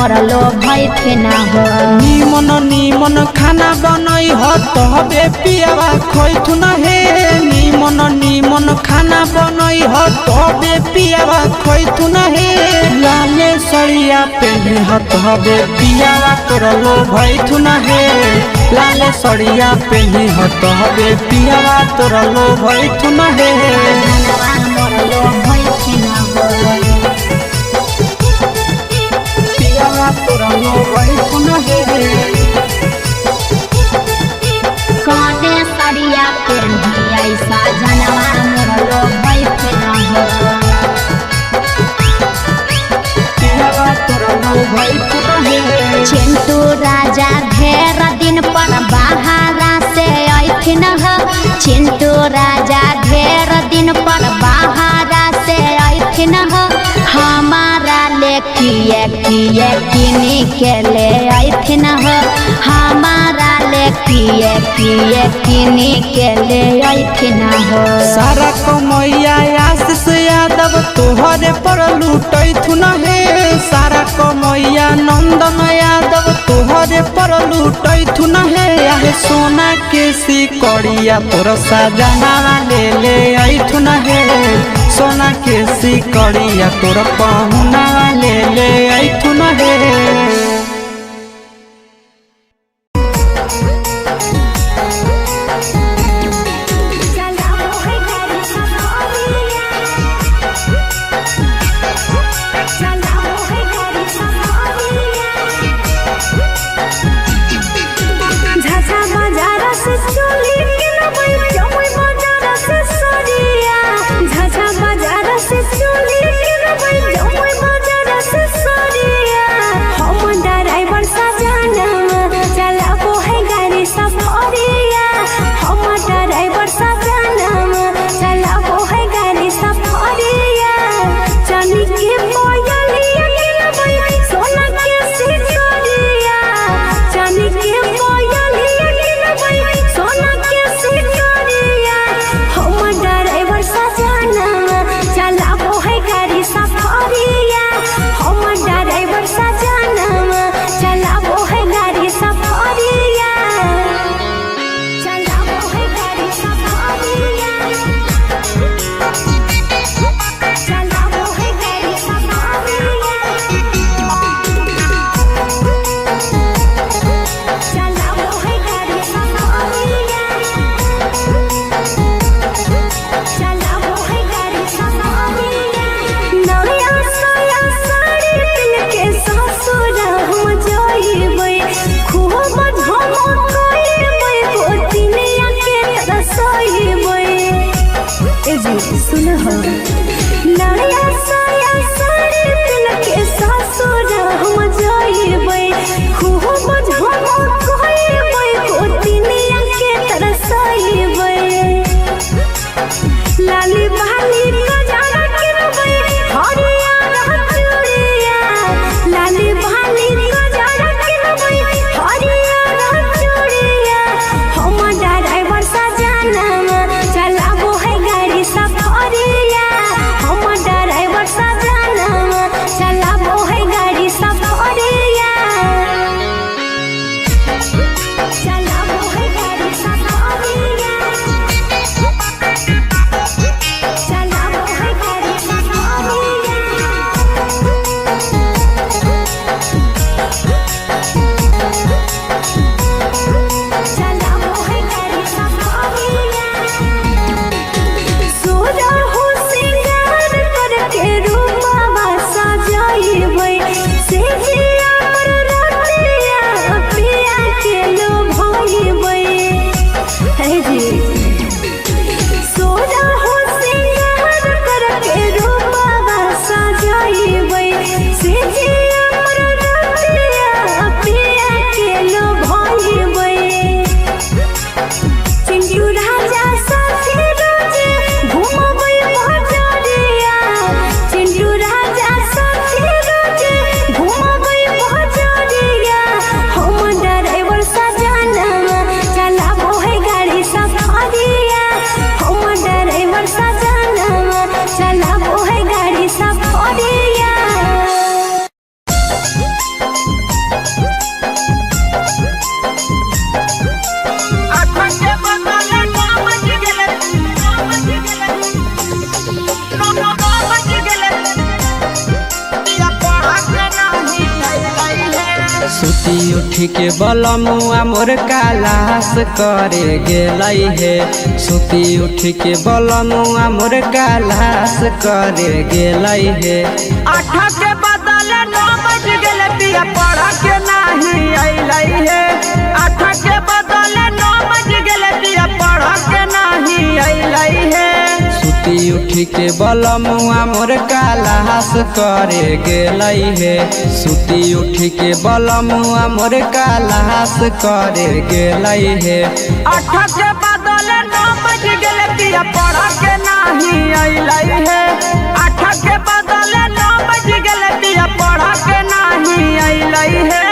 मोर लोभैथिन हो। निमन निमन खाना बनई ह तबे पियावा खैथुन हे। निमन निमन खाना बनई ह तबे पियावा खैथुन हे। लाले सड़िया पेन्हे ह तबे पियावा तोर लोभैथुन हे। लाले सड़िया पेन्हे ह तबे पियावा तोर लोभैथुन हे। जनवा मोर लोभैथिन हो। पियावा तोर लोभैथुन हे। कौने सड़िया पेन्ही ऐसा जनवा मोर लोभैथिन हो। पियावा तोर लोभैथुन हे। चिंटू राजा ढेर दिन पर बहारा से अइथिन हो। चिंटू राजा ढेर दिन पर बहारा से अइथिन हो। हमारा ले किए किए किनी के ले अइथिन हो। हमारा ले किए किए किनी के ले अइथिन हो। सारा कमैया आशीष यादव तोहरे पर लूटैथुन हे। सारा कमैया नंदन यादव तोहरे पर लूटैथुन हे। आहे सोना के सिकड़िया तोर सजनावा ले ले ऐथुन हे। सोना के सिकड़िया तोर पहुनावा ले ले ऐथुन हे। झाझा बाजार से चोली किनबै जमुई बाजार से सरिया। झाझा बाजार से चोली किनबै जमुई बाजार से सरिया। हम ड्राइवर सजनवा चलाबो है गाड़ी सफरिया। हम ड्राइवर सजनवा चलाबो है गाड़ी सफरिया। चांदी के पायलिया किनबै सोना के सिकरिया। चांदी के पायलिया किनबै सोना के सिकरिया। हम ड्राइवर सजनवा चलाबो है गाड़ी सफरिया। हम ड्राइवर सजनवा चलाबो है गाड़ी सफरिया। चलाबो है गाड़ी सफरिया। चलाबो है गाड़ी सफरिया। चलाबो है गाड़ी सफरिया। चलाबो है गाड़ी सफरिया। नया साया साड़ी पिन के ससुर हम जाइबै। खूब धमकइबै गोतिनिया के रसइबै। ए जी सुन हो, नया साया साड़ी पिन के ससुर हम जाइबै। खूब धमकइबै गोतिनिया के तरसइबै। लाली बाली गजरा किनबै हरिया चूड़िया। लाली बाली गजरा किनबै हरिया चूड़िया। हम ड्राइवर सजनवा चलाबो है गाड़ी सफरिया। हम ड्राइवर सजनवा चलाबो है गाड़ी सफरिया। चलाबो है गाड़ी सफरिया। चलाबो है गाड़ी सफरिया। चलाबो है गाड़ी सफरिया। सोना हो सिंगार करके रूपवा सजाइबै। से जिया पर रतिया पिया के लोभइबै। हे जी सोना हो सिंगार करके रूपवा सजाइबै। से जिया पर रतिया पिया के लोभइबै। चिंटू राजा साथी रोजे घुमबै बजरिया। चिंटू राजा साथी रोजे घुमबै बजरिया। हम ड्राइवर सजनवा चलाबो है गाड़ी सफरिया। हम ड्राइवर सजनवा चलाबो है गाड़ी सफरिया। सुती उठ के बलमुआ मोर कालास करे गेलै हे। सुती उठ के बलमुआ मोर कालास करे गेलै हे। आठ के बदले 9 बज गेले पिया पढ़ के नाही अइलै हे। 8 के बदले 9 बज गेले पिया पढ़ के नाही अइलै हे। सुती उठ के बलमुआ मोर कालास करे गेलै हे। सुती उठ के बलमुआ मोर कालास करे गेलै हे। 8 के बदले 9 बज गेले पिया पढ़ के नाही अइलै हे। 8 के बदले 9 बज गेले पिया पढ़ के नाही अइलै हे।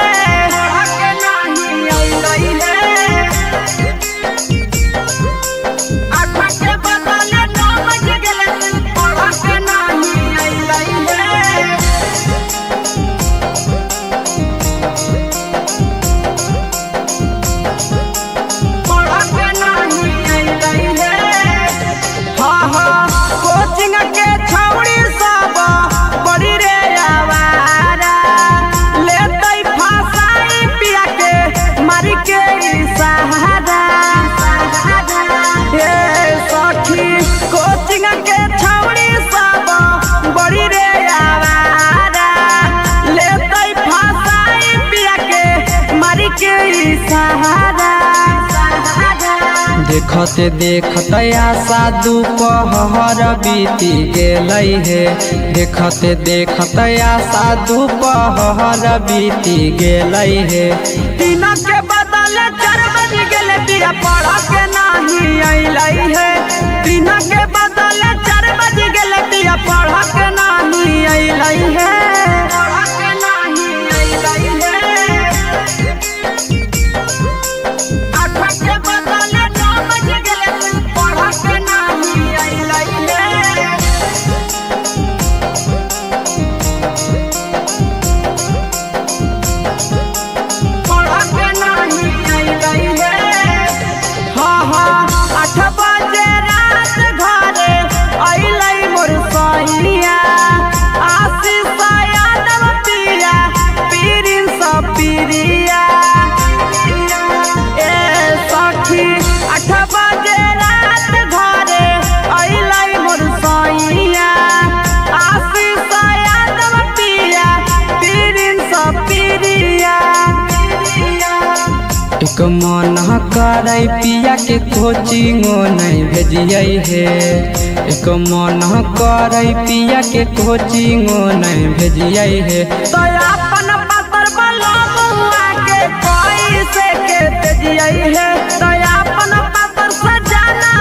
पढ़ के नाही अइलै हे। 8 के बदले 9 बज गेले पढ़ के नाही अइलै हे। पढ़ के नाही अइलै हे। हाँ हाँ कोचिंग के छौड़ी सब बड़ी रे आवारा, लेतै फसाई पिया के मारी के सहारा। हे सखी कोचिंग के छौड़ी सब बड़ी रे आवारा, लेतै फसाई पिया के मारी के सहारा। देखते देखते आशा दोपहर बीती गेलै हे। देखते देखते आशा दोपहर बीती गेलै हे। 3 के बदले 4 बज गेले पिया पढ़ के नाही अइलै हे। 3 के बदले 4 बज गेले पिया पढ़ के नाही अइलै हे। पढ़ के नाही अइलै हे। 8 के बदले 9 बज गेले पढ़ के नाही अइलै हे। पढ़ के नाही अइलै हे। हाँ हाँ 8 बजे रात घरे अइलै मोर सैया, आशीष यादव पिया पीरिन सब पीरिया। ए सखी 8 बजे रात घरे अइलै मोर सैया, आशीष यादव पिया पीरिन सब पीरिया। एक मन करै पिया के कोचिंगो नहीं भेजियै हे। एक मन करै पिया के कोचिंगो नहीं भेजियै हे। दया अपन पातर बलमुआ के कैसे के तेजियै हे। दया अपन पातर सजाना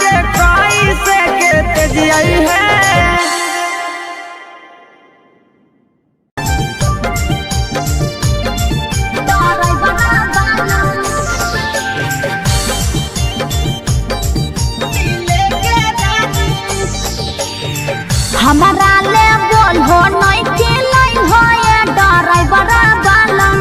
के कैसे के तेजियै हे। हमारा ले बोल हो नहीं के लाई हो ये ड्राइवर बालम।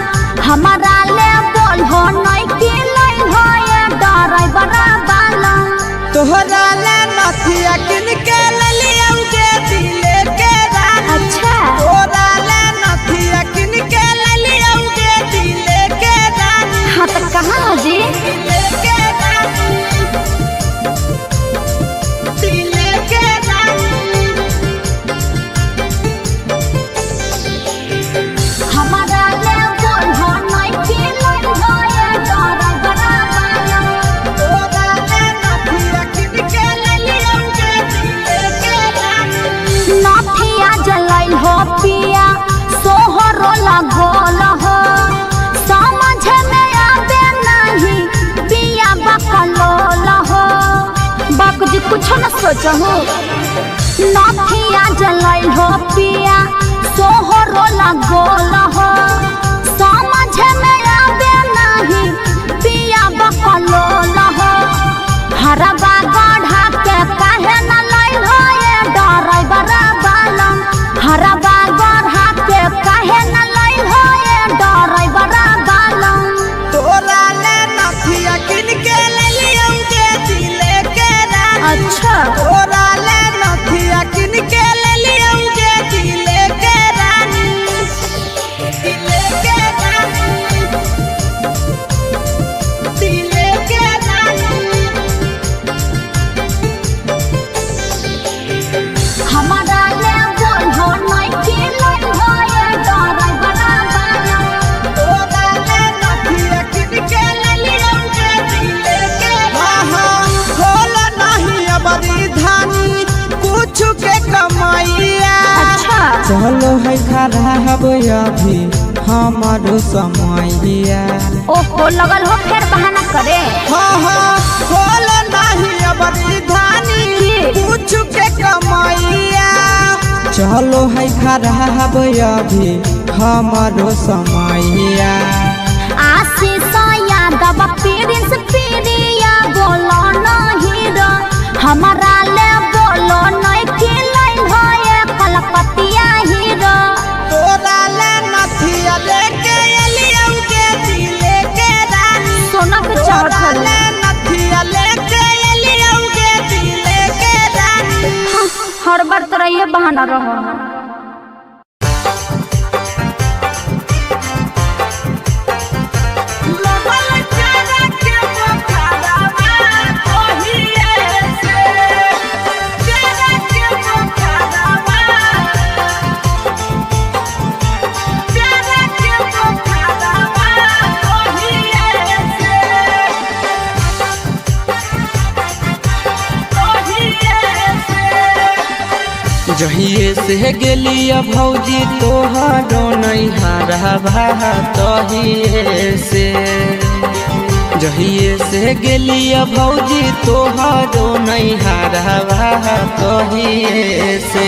हमारा ले बोल हो नहीं के लाई हो ये ड्राइवर बालम। तोहरा ले नथिया किन के ललियौ के दिले के रानी। अच्छा तोहरा ले नथिया किन के ललियौ के दिले के रानी। हाँ तो कहाँ हो जी? दिले के रानी, दिले के रानी। हमारा ले बोल हो नहीं के लाई हो ये ड्राइवर बालम। तोहरा ले नथिया किन के ललियौ के दिले के रानी। नथिया जलैल हो पिया सोहरो लगोल हो, समझ में आवे नहीं पिया बकलोल हो। बाप जी कुछ न सोचहु। नथिया जलैल हो पिया सोहरो लगोल हो, समझ में आवे नहीं पिया बकलोल हो। हरबा गढ़ा के काहे न लैल हो ये ड्राइवर बालम। हरबा गढ़ा के काहे न लैल हो ये ड्राइवर बालम। तोरा ले नथिया किन के ललियौ के दिले के रानी। अच्छा तोरा ले नथिया किन के ललियौ के दिले के रानी। चलो है खराब अभी हमारो समैया। ओहो लगल हो फिर बहाना करे। हाँ हाँ खोलो नहीं अब धानी की? पूछ के कमैया। चलो है खराब अभी हमारो समैया। आशीष यादव प्रिंस प्रिया बोलो नहीं रो हमारा ले बोलो नहीं खिलैल हो ये कलकतिया हीरो। तोरा ले नथिया लेके एलियौ के दिले के रानी। सोना के तोरा चढ़ल। ले नथिया लेके एलियौ के दिले के रानी। हर बार तोरा ये बहाना रहो। लगल चारा के बोखारवा ओहिए से। चारा के बोखारवा, चारा के बोखारवा ओहिए से। ओहिए से। जहिए से गेलिया भौजी तोहरो नैहरवा तहिए से। जहिए से गेलिया भौजी तोहरो नैहरवा तहिए से।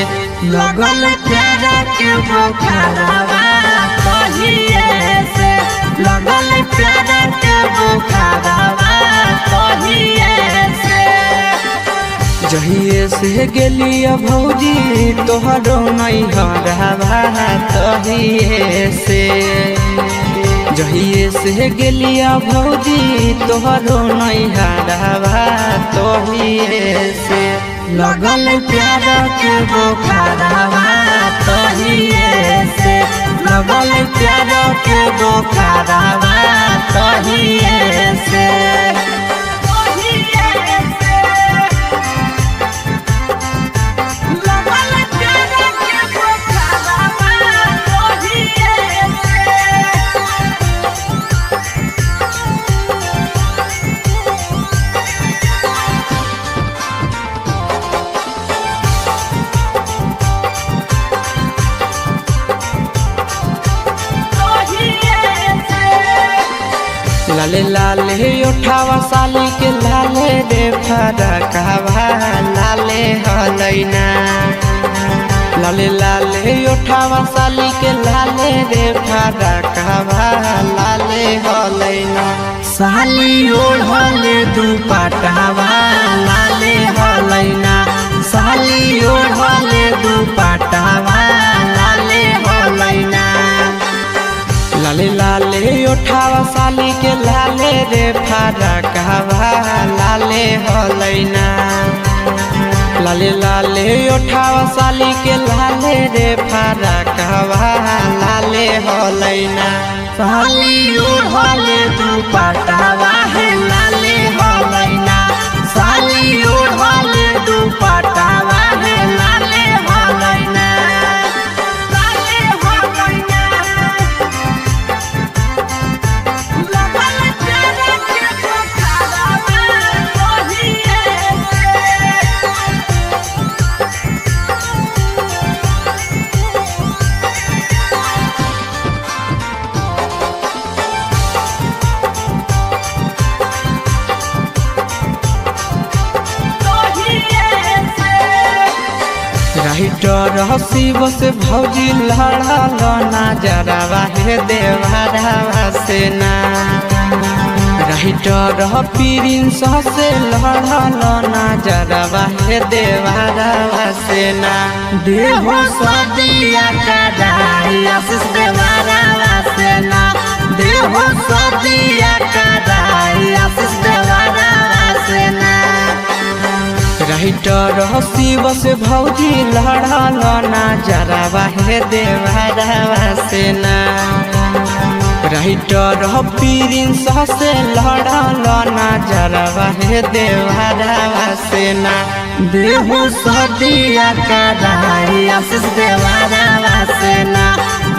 लगल प्यारा के बोखारवा तहिए से। लगल प्यारा के बोखारवा तहिए से। जहिए से गेलिया भौजी तोहरो नैहरवा तहिए से। जहिए से गेलिया भौजी तोहरो नैहरवा तहिए से। लगल प्यार के बोखारवा तहिए से। लगल प्यार के बोखारवा तहिए से। लगल चारा के बोखारवा ओहिए से। लाले लाले उठावा साली के लाले रे फरकवा लाले हलैना। लाले लाले उठावा साली के लाले रे फरकवा लाले हलैना। साली ओढ़ले दुपट्टावा लाले हलैना। साली ओढ़ले दुपट्टावा लाले हलैना। लाले लाले उठावा साली के लाले रे फरकवा लाले हलैना। लाले लाले उठावा साली के लाले रे फरकवा लाले हलैना। साली ओढ़ले दुपट्टावा हे लाले हलैना। साली ओढ़ले दुपट्टावा हे लाले हलैना। लाले हलैना। लगल चारा के बोखारवा ओहिए से। राइटर शिव से भौजी लड़ल ना जरावा हे देवरावा से ना। राइटर प्रिंस से लड़ल ना जरावा हे देवरावा से ना। देहो सदिया कराई आशीष देवरावा से ना। देहो सदिया कराई आशीष देवरावा से ना। राइटर शिव से भौजी लड़ल ना जरावा हे देवरावा से ना। राइटर प्रिंस से लड़ल ना जरावा हे देवरावा से ना। देहु सदिया कराई आशीष देवरावा से ना।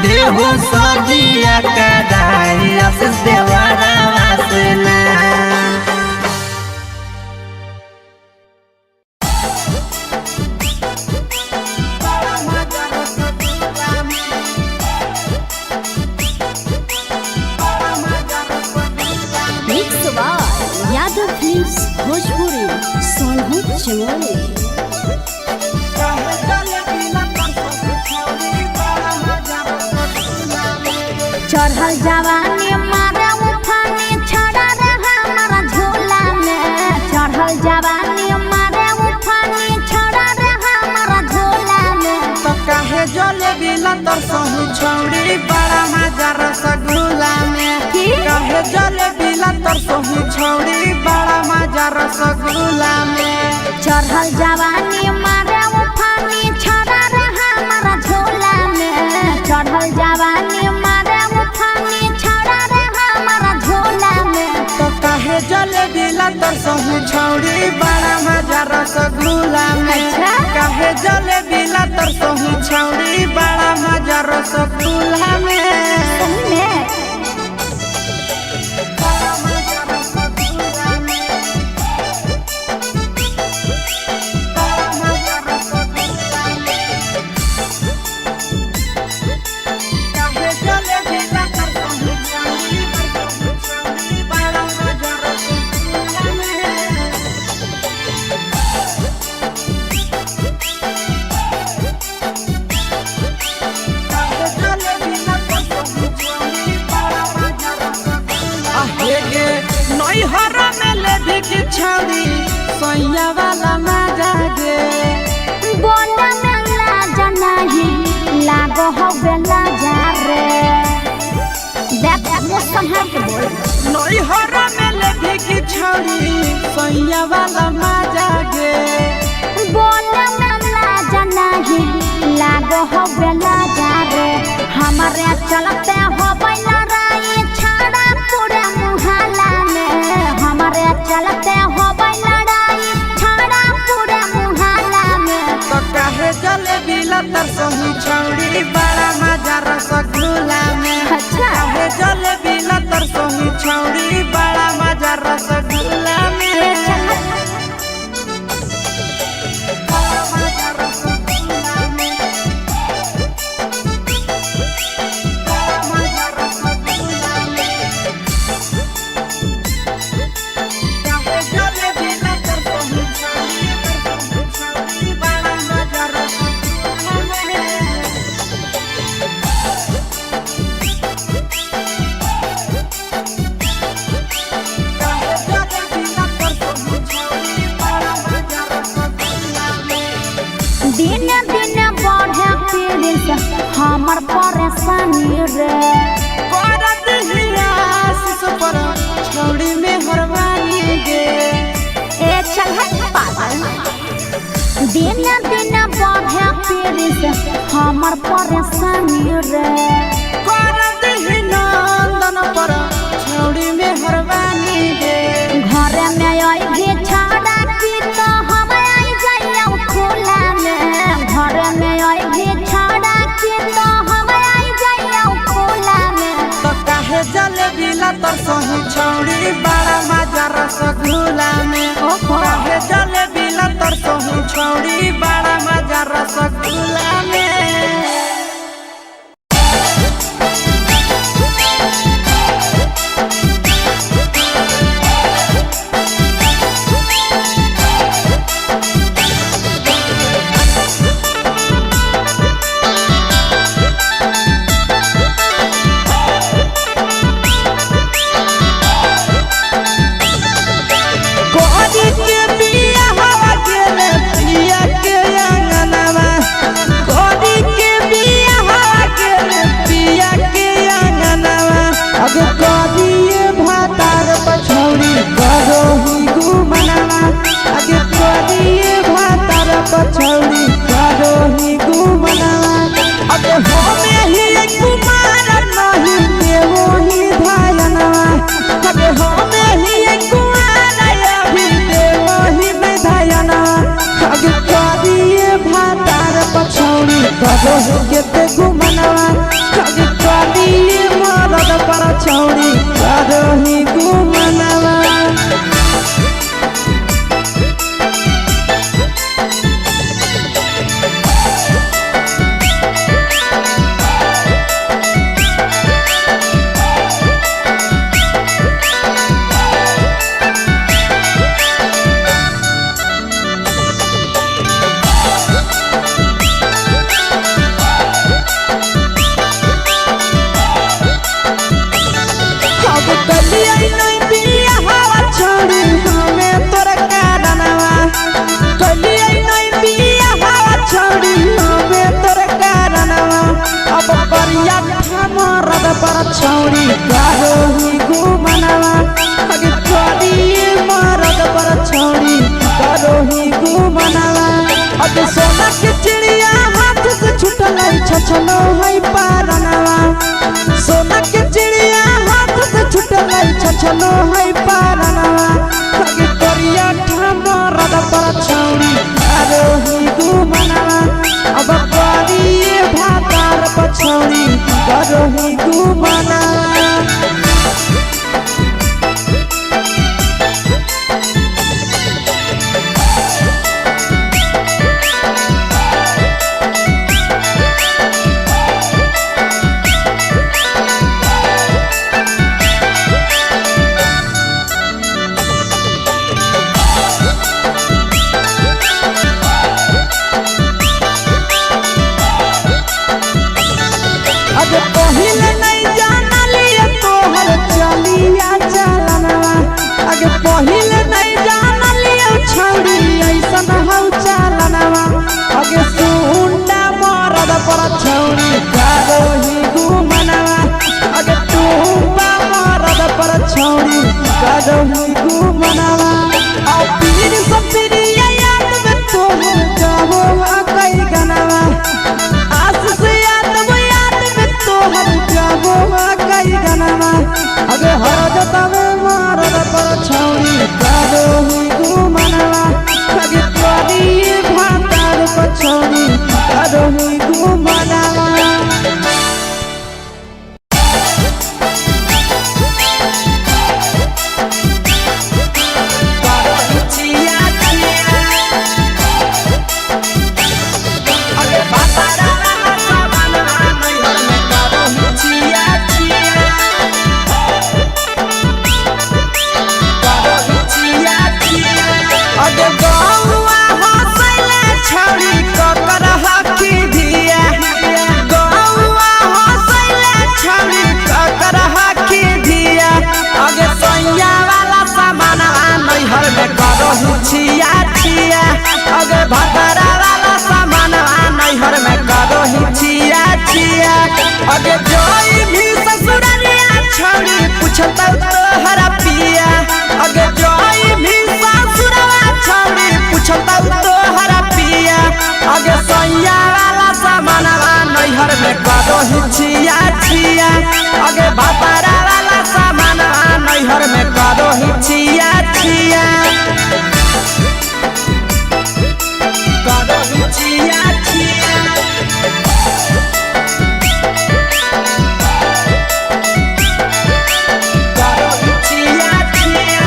देहु सदिया कराई आशीष देवरावा से ना। बड़ा मजा फिल्म्स भोजपुरी सोनभू चमोली। काहे जलेबी ला तरसही छौरी बड़ा मजा रसगुल्ला में। चढ़ल जवानी मारे उफानी छड़ा रे हमारा झूला में। चढ़ल जवानी मारे उफानी छड़ा रे हमारा झूला में। तो काहे जलेबी ला तरसही छौरी बड़ा मजा रसगुल्ला में। की? काहे जलेबी ला तरसही छौरी बड़ा मजा रसगुल्ला में। चढ़ल जवानी मारे उफानी छड़ा रे हमारा झूला में। चढ़ल जवानी मारे उफानी छड़ा रे हमारा झूला में। तो काहे जलेबी ला तरसही छौरी बड़ा मजा रसगुल्ला में। अच्छा। काहे जलेबी ला तरसही छौरी बड़ा मजा रसगुल्ला में। सही में। बड़ा मजा रसगुल्ला में। बड़ा मजा रसगुल्ला में। काहे जलेबी ला तरसही छौरी, तरसही छौरी, बड़ा मजा रसगुल्ला में। आहे गे नैहर में लेबी की छौरी सैया वाला मजा गे। बोले में लाज नहीं लागो हो लाजा रे। देख मुँह संभाल के बोल। नैहर में लेबी की छौरी सैया वाला मजा गे। बोले में लाज नहीं लागो हो लाजा रे। हमारे चलते हो लड़ाई छाड़ा पूरे मुहल्ला में। हमारे चलते हो लड़ाई छाड़ा पूरे मुहल्ला में। तो काहे जलेबी ला तरसही छौरी बड़ा मजा रसगुल्ला में। अच्छा। काहे जलेबी ला तरसही छौरी बड़ा मजा रसगुल्ला में। बड़ा मजा रसगुल्ला में। बड़ा मजा रसगुल्ला में। काहे जलेबी ला तरसही छौरी, तरसही छौरी, बड़ा मजा रसगुल्ला में। काहे जलेबी ला तरसही छौरी, बड़ा मजा रसगुल्ला में। दिन दिन बढ़े पीड़ित हमर परेशानी रे। करत ही आशीष पर छौड़ी में हरवानी गे। ए चल हट पागल। दिन दिन बढ़े पीड़ित हमर परेशानी रे। करत ही नंदन पर छौड़ी में हरवानी गे। घर में अइभी छाड़ा की तो हम आई जाइयो खुला में। घर में अइभी छाड़ा की तो हम आई जाइयो खुला में। तो काहे जलेबी ला तरसही छौड़ी बड़ा मजा रसगुल्ला में। ओहो। काहे जलेबी ला तरसही छौड़ी बड़ा मजा रसगुल्ला में। कोरी के बिया हवा गेले पिया के अंगनवा। कोरी के बिया हवा गेले पिया के अंगनवा। अब कोरिए भातार पछौरी करोही गुमनवा। अब कोरिए भातार पछौरी करोही गुमनवा। अब होमे ही कुमार नहीं देवो ही धायनवा। अब होमे ही कुमार अभी देवो ही में धायनवा। अब करिए भातार पछौरी करोही केते गुमनवा। अब करिए मरद पर छौरी करोही गुमनवा। छछनो है पारनवा। सोना के चिड़िया हाथ से छुटलै छछनो है पारनवा। अगे करिया मरद पर छौरी करोही गुमनवा। अब करिए भातार पर छौरी करोही गुमनवा। अब पहिले नहीं जानलिए तोहर चलिया चलनवा। अगे पहिले नहीं जानलिए छौरी ऐसन हौ चलनवा। अगे सुंडा मरद पर छौरी करोही गुमनवा। अगे टूबा मरद पर छौरी करोही गुमनवा। आ पीर सपिरिया याद में तोहर गावो कई गनवा। आस से याद वो याद में तोहर गावो कई गनवा। अगे हर जतवे मरद पर छौरी करोही गुमनवा। अगे तोरी भातार पर छौरी करोही गुमनवा। अगे गौआ हंसैले छौरी ककर हकी धिया। गौआ हंसैले छौरी ककर हकी धिया। अगे सैया वाला सामानवा नैहर में करहु छिया छिया। अगे भतरा वाला सामानवा नैहर में करहु छिया छिया। अगे जोई भी ससुररिया छौरी पुछतौ तोहरा पिया। अगे जोई भी ससुरवा छौरी पुछतौ तोहरा पिया। अगे सैया वाला सामानवा नैहर में करहु छिया छिया। अगे भतरा वाला सामानवा नैहर में करहु छिया छिया। करहु छिया छिया। करहु छिया छिया।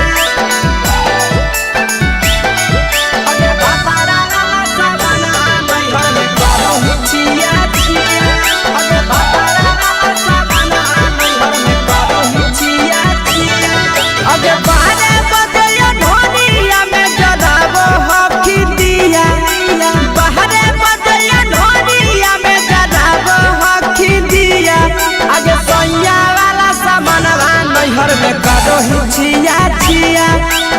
अगे भतरा वाला सामानवा नैहर में करहु छिया छिया। अगे भतरा वाला सामानवा नैहर में करहु छिया छिया। अगे बारे बजैया ढोलिया में जराबो हकी दिया। बाहरे बजैया ढोलिया में जराबो हकी दिया। अगे सैया वाला सामानवा नैहर में करहु छिया छिया।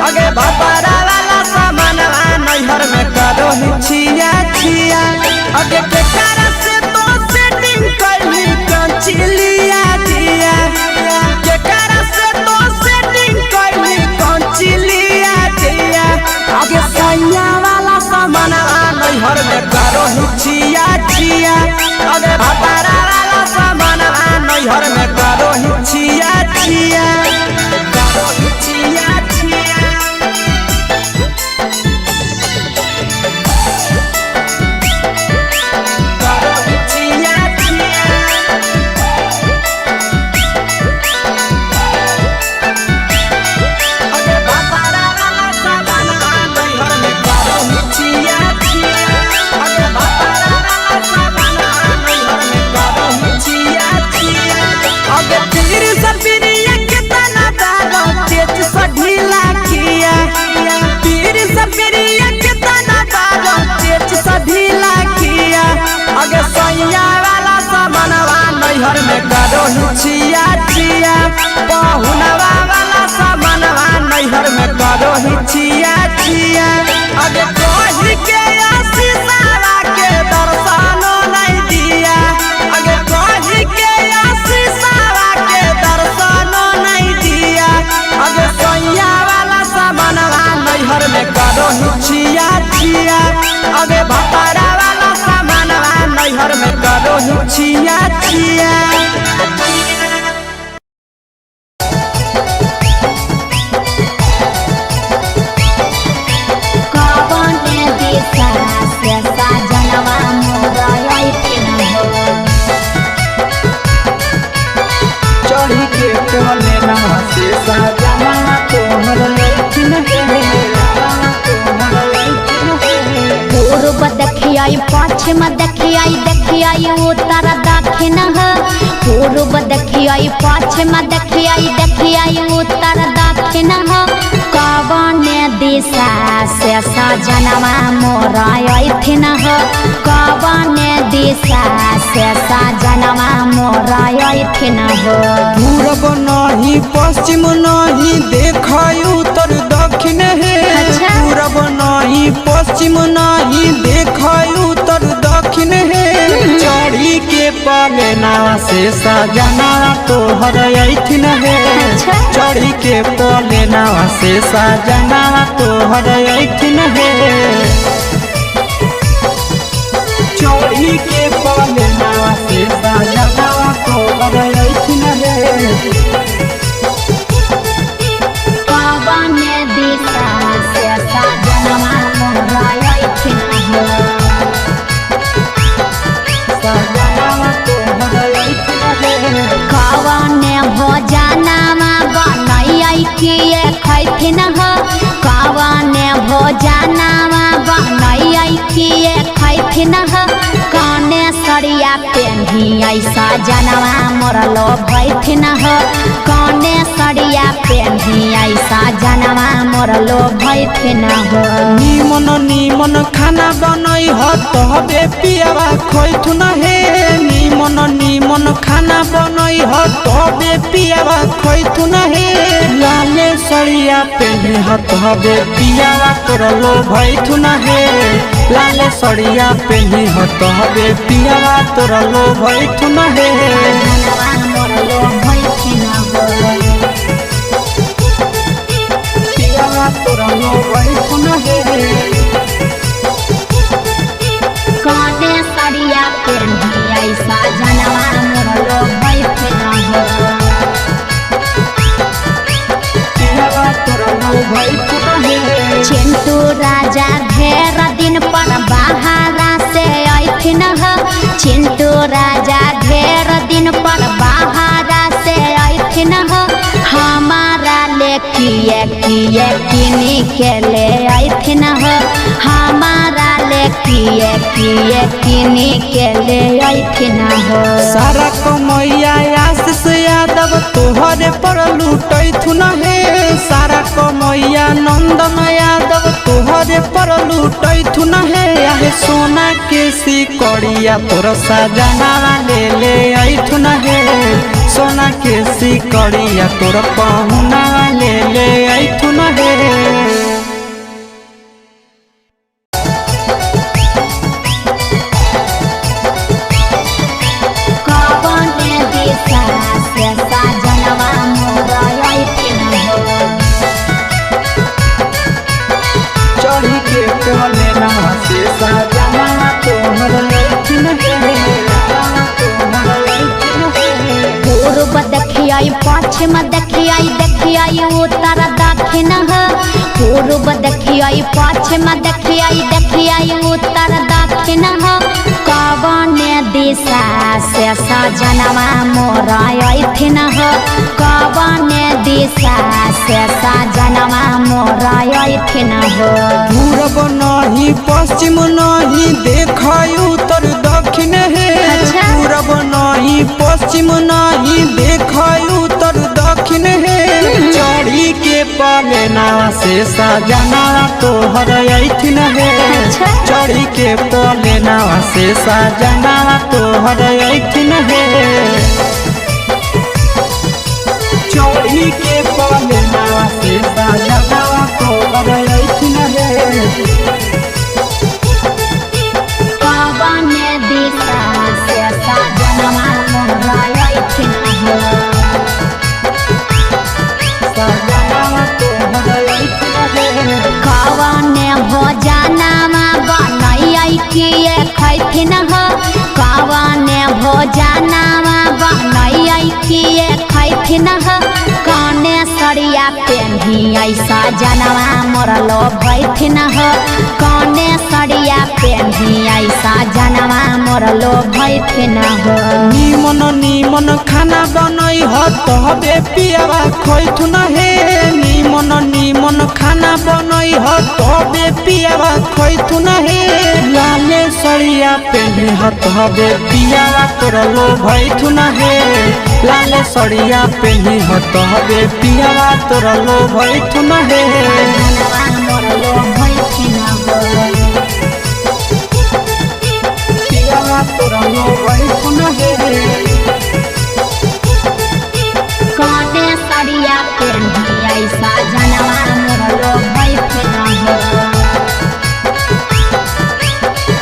अगे भतरा वाला सामानवा नैहर में करहु छिया छिया। अगे केकरा से तो सेटिंग कैली कंचिलिया दिया। केकरा से तो सेटिंग कैली कंचिलिया दिया। अगे सैया वाला सामानवा नैहर में करहु छिया छिया। अगे भतरा वाला सामानवा नैहर में करहु छिया छिया। करहु छिया छिया। करहु छिया छिया। अगे भतरा वाला सामानवा नैहर में करहु छिया छिया। अगे भतरा वाला सामानवा नैहर में करहु छिया छिया। अगे पीर सपिरिया केतना दारो तेज स ढीला किया। पीर सपिरिया केतना दारो तेज स ढीला किया। अगे सैया वाला सामानवा नैहर में करहु छिया छिया। पहुनवा वाला सामानवा नैहर में करहु छिया छिया। अगे कही के आशीषवा के दर्शनो नहीं दिया। अगे कही के आशीषवा के दर्शनो नहीं दिया। अगे सैया वाला सामानवा नैहर में करहु छिया छिया। अगे भतरा वाला सामानवा नैहर में करहु छिया। पलेना से सजना तोहर अइथिन हे। पूर्व देखियाई पश्चिम देखियाई देखियाई उत्तर दक्षिण ह। पूर्व देखियाई पश्चिम देखियाई देखियाई उत्तर दक्षिण ह। कवन दिशा से सजनवा मोर अइथिन ह। कवन दिशा से सजनवा मोर अइथिन ह। पूरब नहीं पश्चिम नहीं देखय उत्तर दक्षिण हे। अच्छा। पूरब नहीं पश्चिम नहीं देखय उत्तर दक्षिण हे। चढ़ी के पलेना से सजना तोहर अइथिन हे। अच्छा। चढ़ी के पलेना से सजना तोहर अइथिन हे। चढ़ी के पलेना से सजना तोहर अइथिन हे। कवन दिशा से सजनवा मोर अइथिन ह। कवने भोजनामा बनैयै किए खैथिन ह। कवने भोजनामा बनैयै किए खैथिन ह। कने सड़िया पेन्हियै सजनवा मोर लोभैथिन ह। कने सड़िया पेन्हियै सजनवा मोर लोभैथिन ह। नीमन नीमन खाना बनई ह तबे पियावा खैथुन हे। नीमन नीमन खाना बनई ह तबे पियावा खैथुन हे। लाले सड़िया पेन्हे ह तबे पियावा तोर लोभैथुन हे। लाले सड़िया पेन्हे ह तबे पियावा तोर लोभैथुन हे। सजनवा मोर लोभैथिन ह। पियावा तोर लोभैथुन हे। कने सड़िया पेन्हियै सजनवा मोर लोभैथिन ह। पियावा तोर लोभैथुन हे। चिंटू राजा ढेर दिन पर बहारा से अइथिन ह। चिंटू राजा ढेर दिन पर बहारा से अइथिन ह। हमारा ले किए किए किनी के ले अइथिन ह। हमारा ले किए किए किनी के ले अइथिन ह। सारा कमैया आशीष यादव तोहरे पर लूटैथुन हे। सारा कमैया नंदन यादव तोहरे पर लूटैथुन हे। आहे सोना के सिकड़िया तोर सजना ले ले अइथुन हे। सोना के सिकड़िया तोर पहुना ले ले अइथुन हे। कवने दिशा से सजनवा मोर अइथिन ह। चढ़ी के पलेना से सजना तोहर अइथिन हे। तोहर अइथिन हे। पूर्व देखियाई पश्चिम देखियाई देखियाई उत्तर दक्षिण ह। पूर्व देखियाई पश्चिम देखियाई देखियाई उत्तर दक्षिण ह। कवने दिशा से सजनवा मोर अइथिन ह। कवने दिशा से सजनवा मोर अइथिन ह। पूरब नहीं पश्चिम नहीं देखय उत्तर दक्षिण हे। अच्छा। पूरब नहीं पश्चिम नहीं देखय उत्तर दक्षिण हे। चढ़ी के पलेना से सजना तोहर अइथिन हे। अच्छा। चढ़ी के पलेना से सजना तोहर अइथिन हे। चढ़ी के पलेना से सजना तोहर अइथिन हे। कवने दिशा से सजनवा मोर अइथिन ह। सजना तोहर अइथिन हे। कवने भोजनामा बनैयै किए खैथिन ह। कवने भोजनामा बनैयै किए खैथिन ह। कने सड़िया पेन्हियै सजनवा मोर लोभैथिन ह। कने सड़िया पेन्हियै सजनवा मोर लोभैथिन ह। नीमन नीमन खाना बनई बनई ह तबे पियावा खैथुन हे। निमन निमन खाना बनई ह तबे पियावा खैथुन हे। लाले सड़िया पेन्ही ह तबे पियावा तोर लो भैथुन हे। लाले सड़िया पेन्ही ह तबे पियावा तोर लो भैथुन हे। जनवा मोर लो भइथिन हो। पियावा तोर लो भैथुन हे। कौने सड़िया पेन्ही ऐसा जनवा मोर लो भइथिन हो।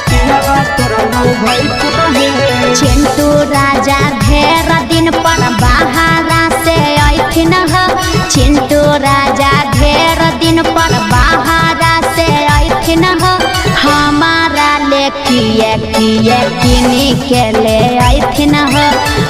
पियावा तोर लो भैथुन हे। चिंटू राजा ढेर दिन पर बहारा से अइथिन हो। चिंटू राजा ढेर दिन पर बहारा से अइथिन हो। हमारा ले किए किए किनी के ले अइथिन हो।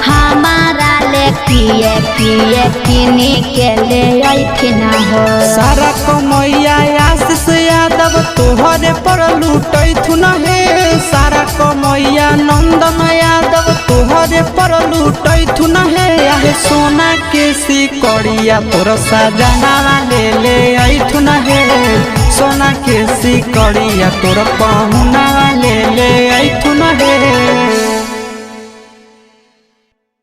हमारा ले किए किए किनी के ले अइथिन हो। सारा कमैया आशीष यादव तोहरे पर लूटैथुन हे। सारा कमैया नंदन यादव तोहरे पर लूटैथुन हे। आहे सोना के सिकड़िया तोर सजनावा ले ले ऐथुन हे। सोना के सिकड़िया तोर पहुनावा ले ले ऐथुन हे।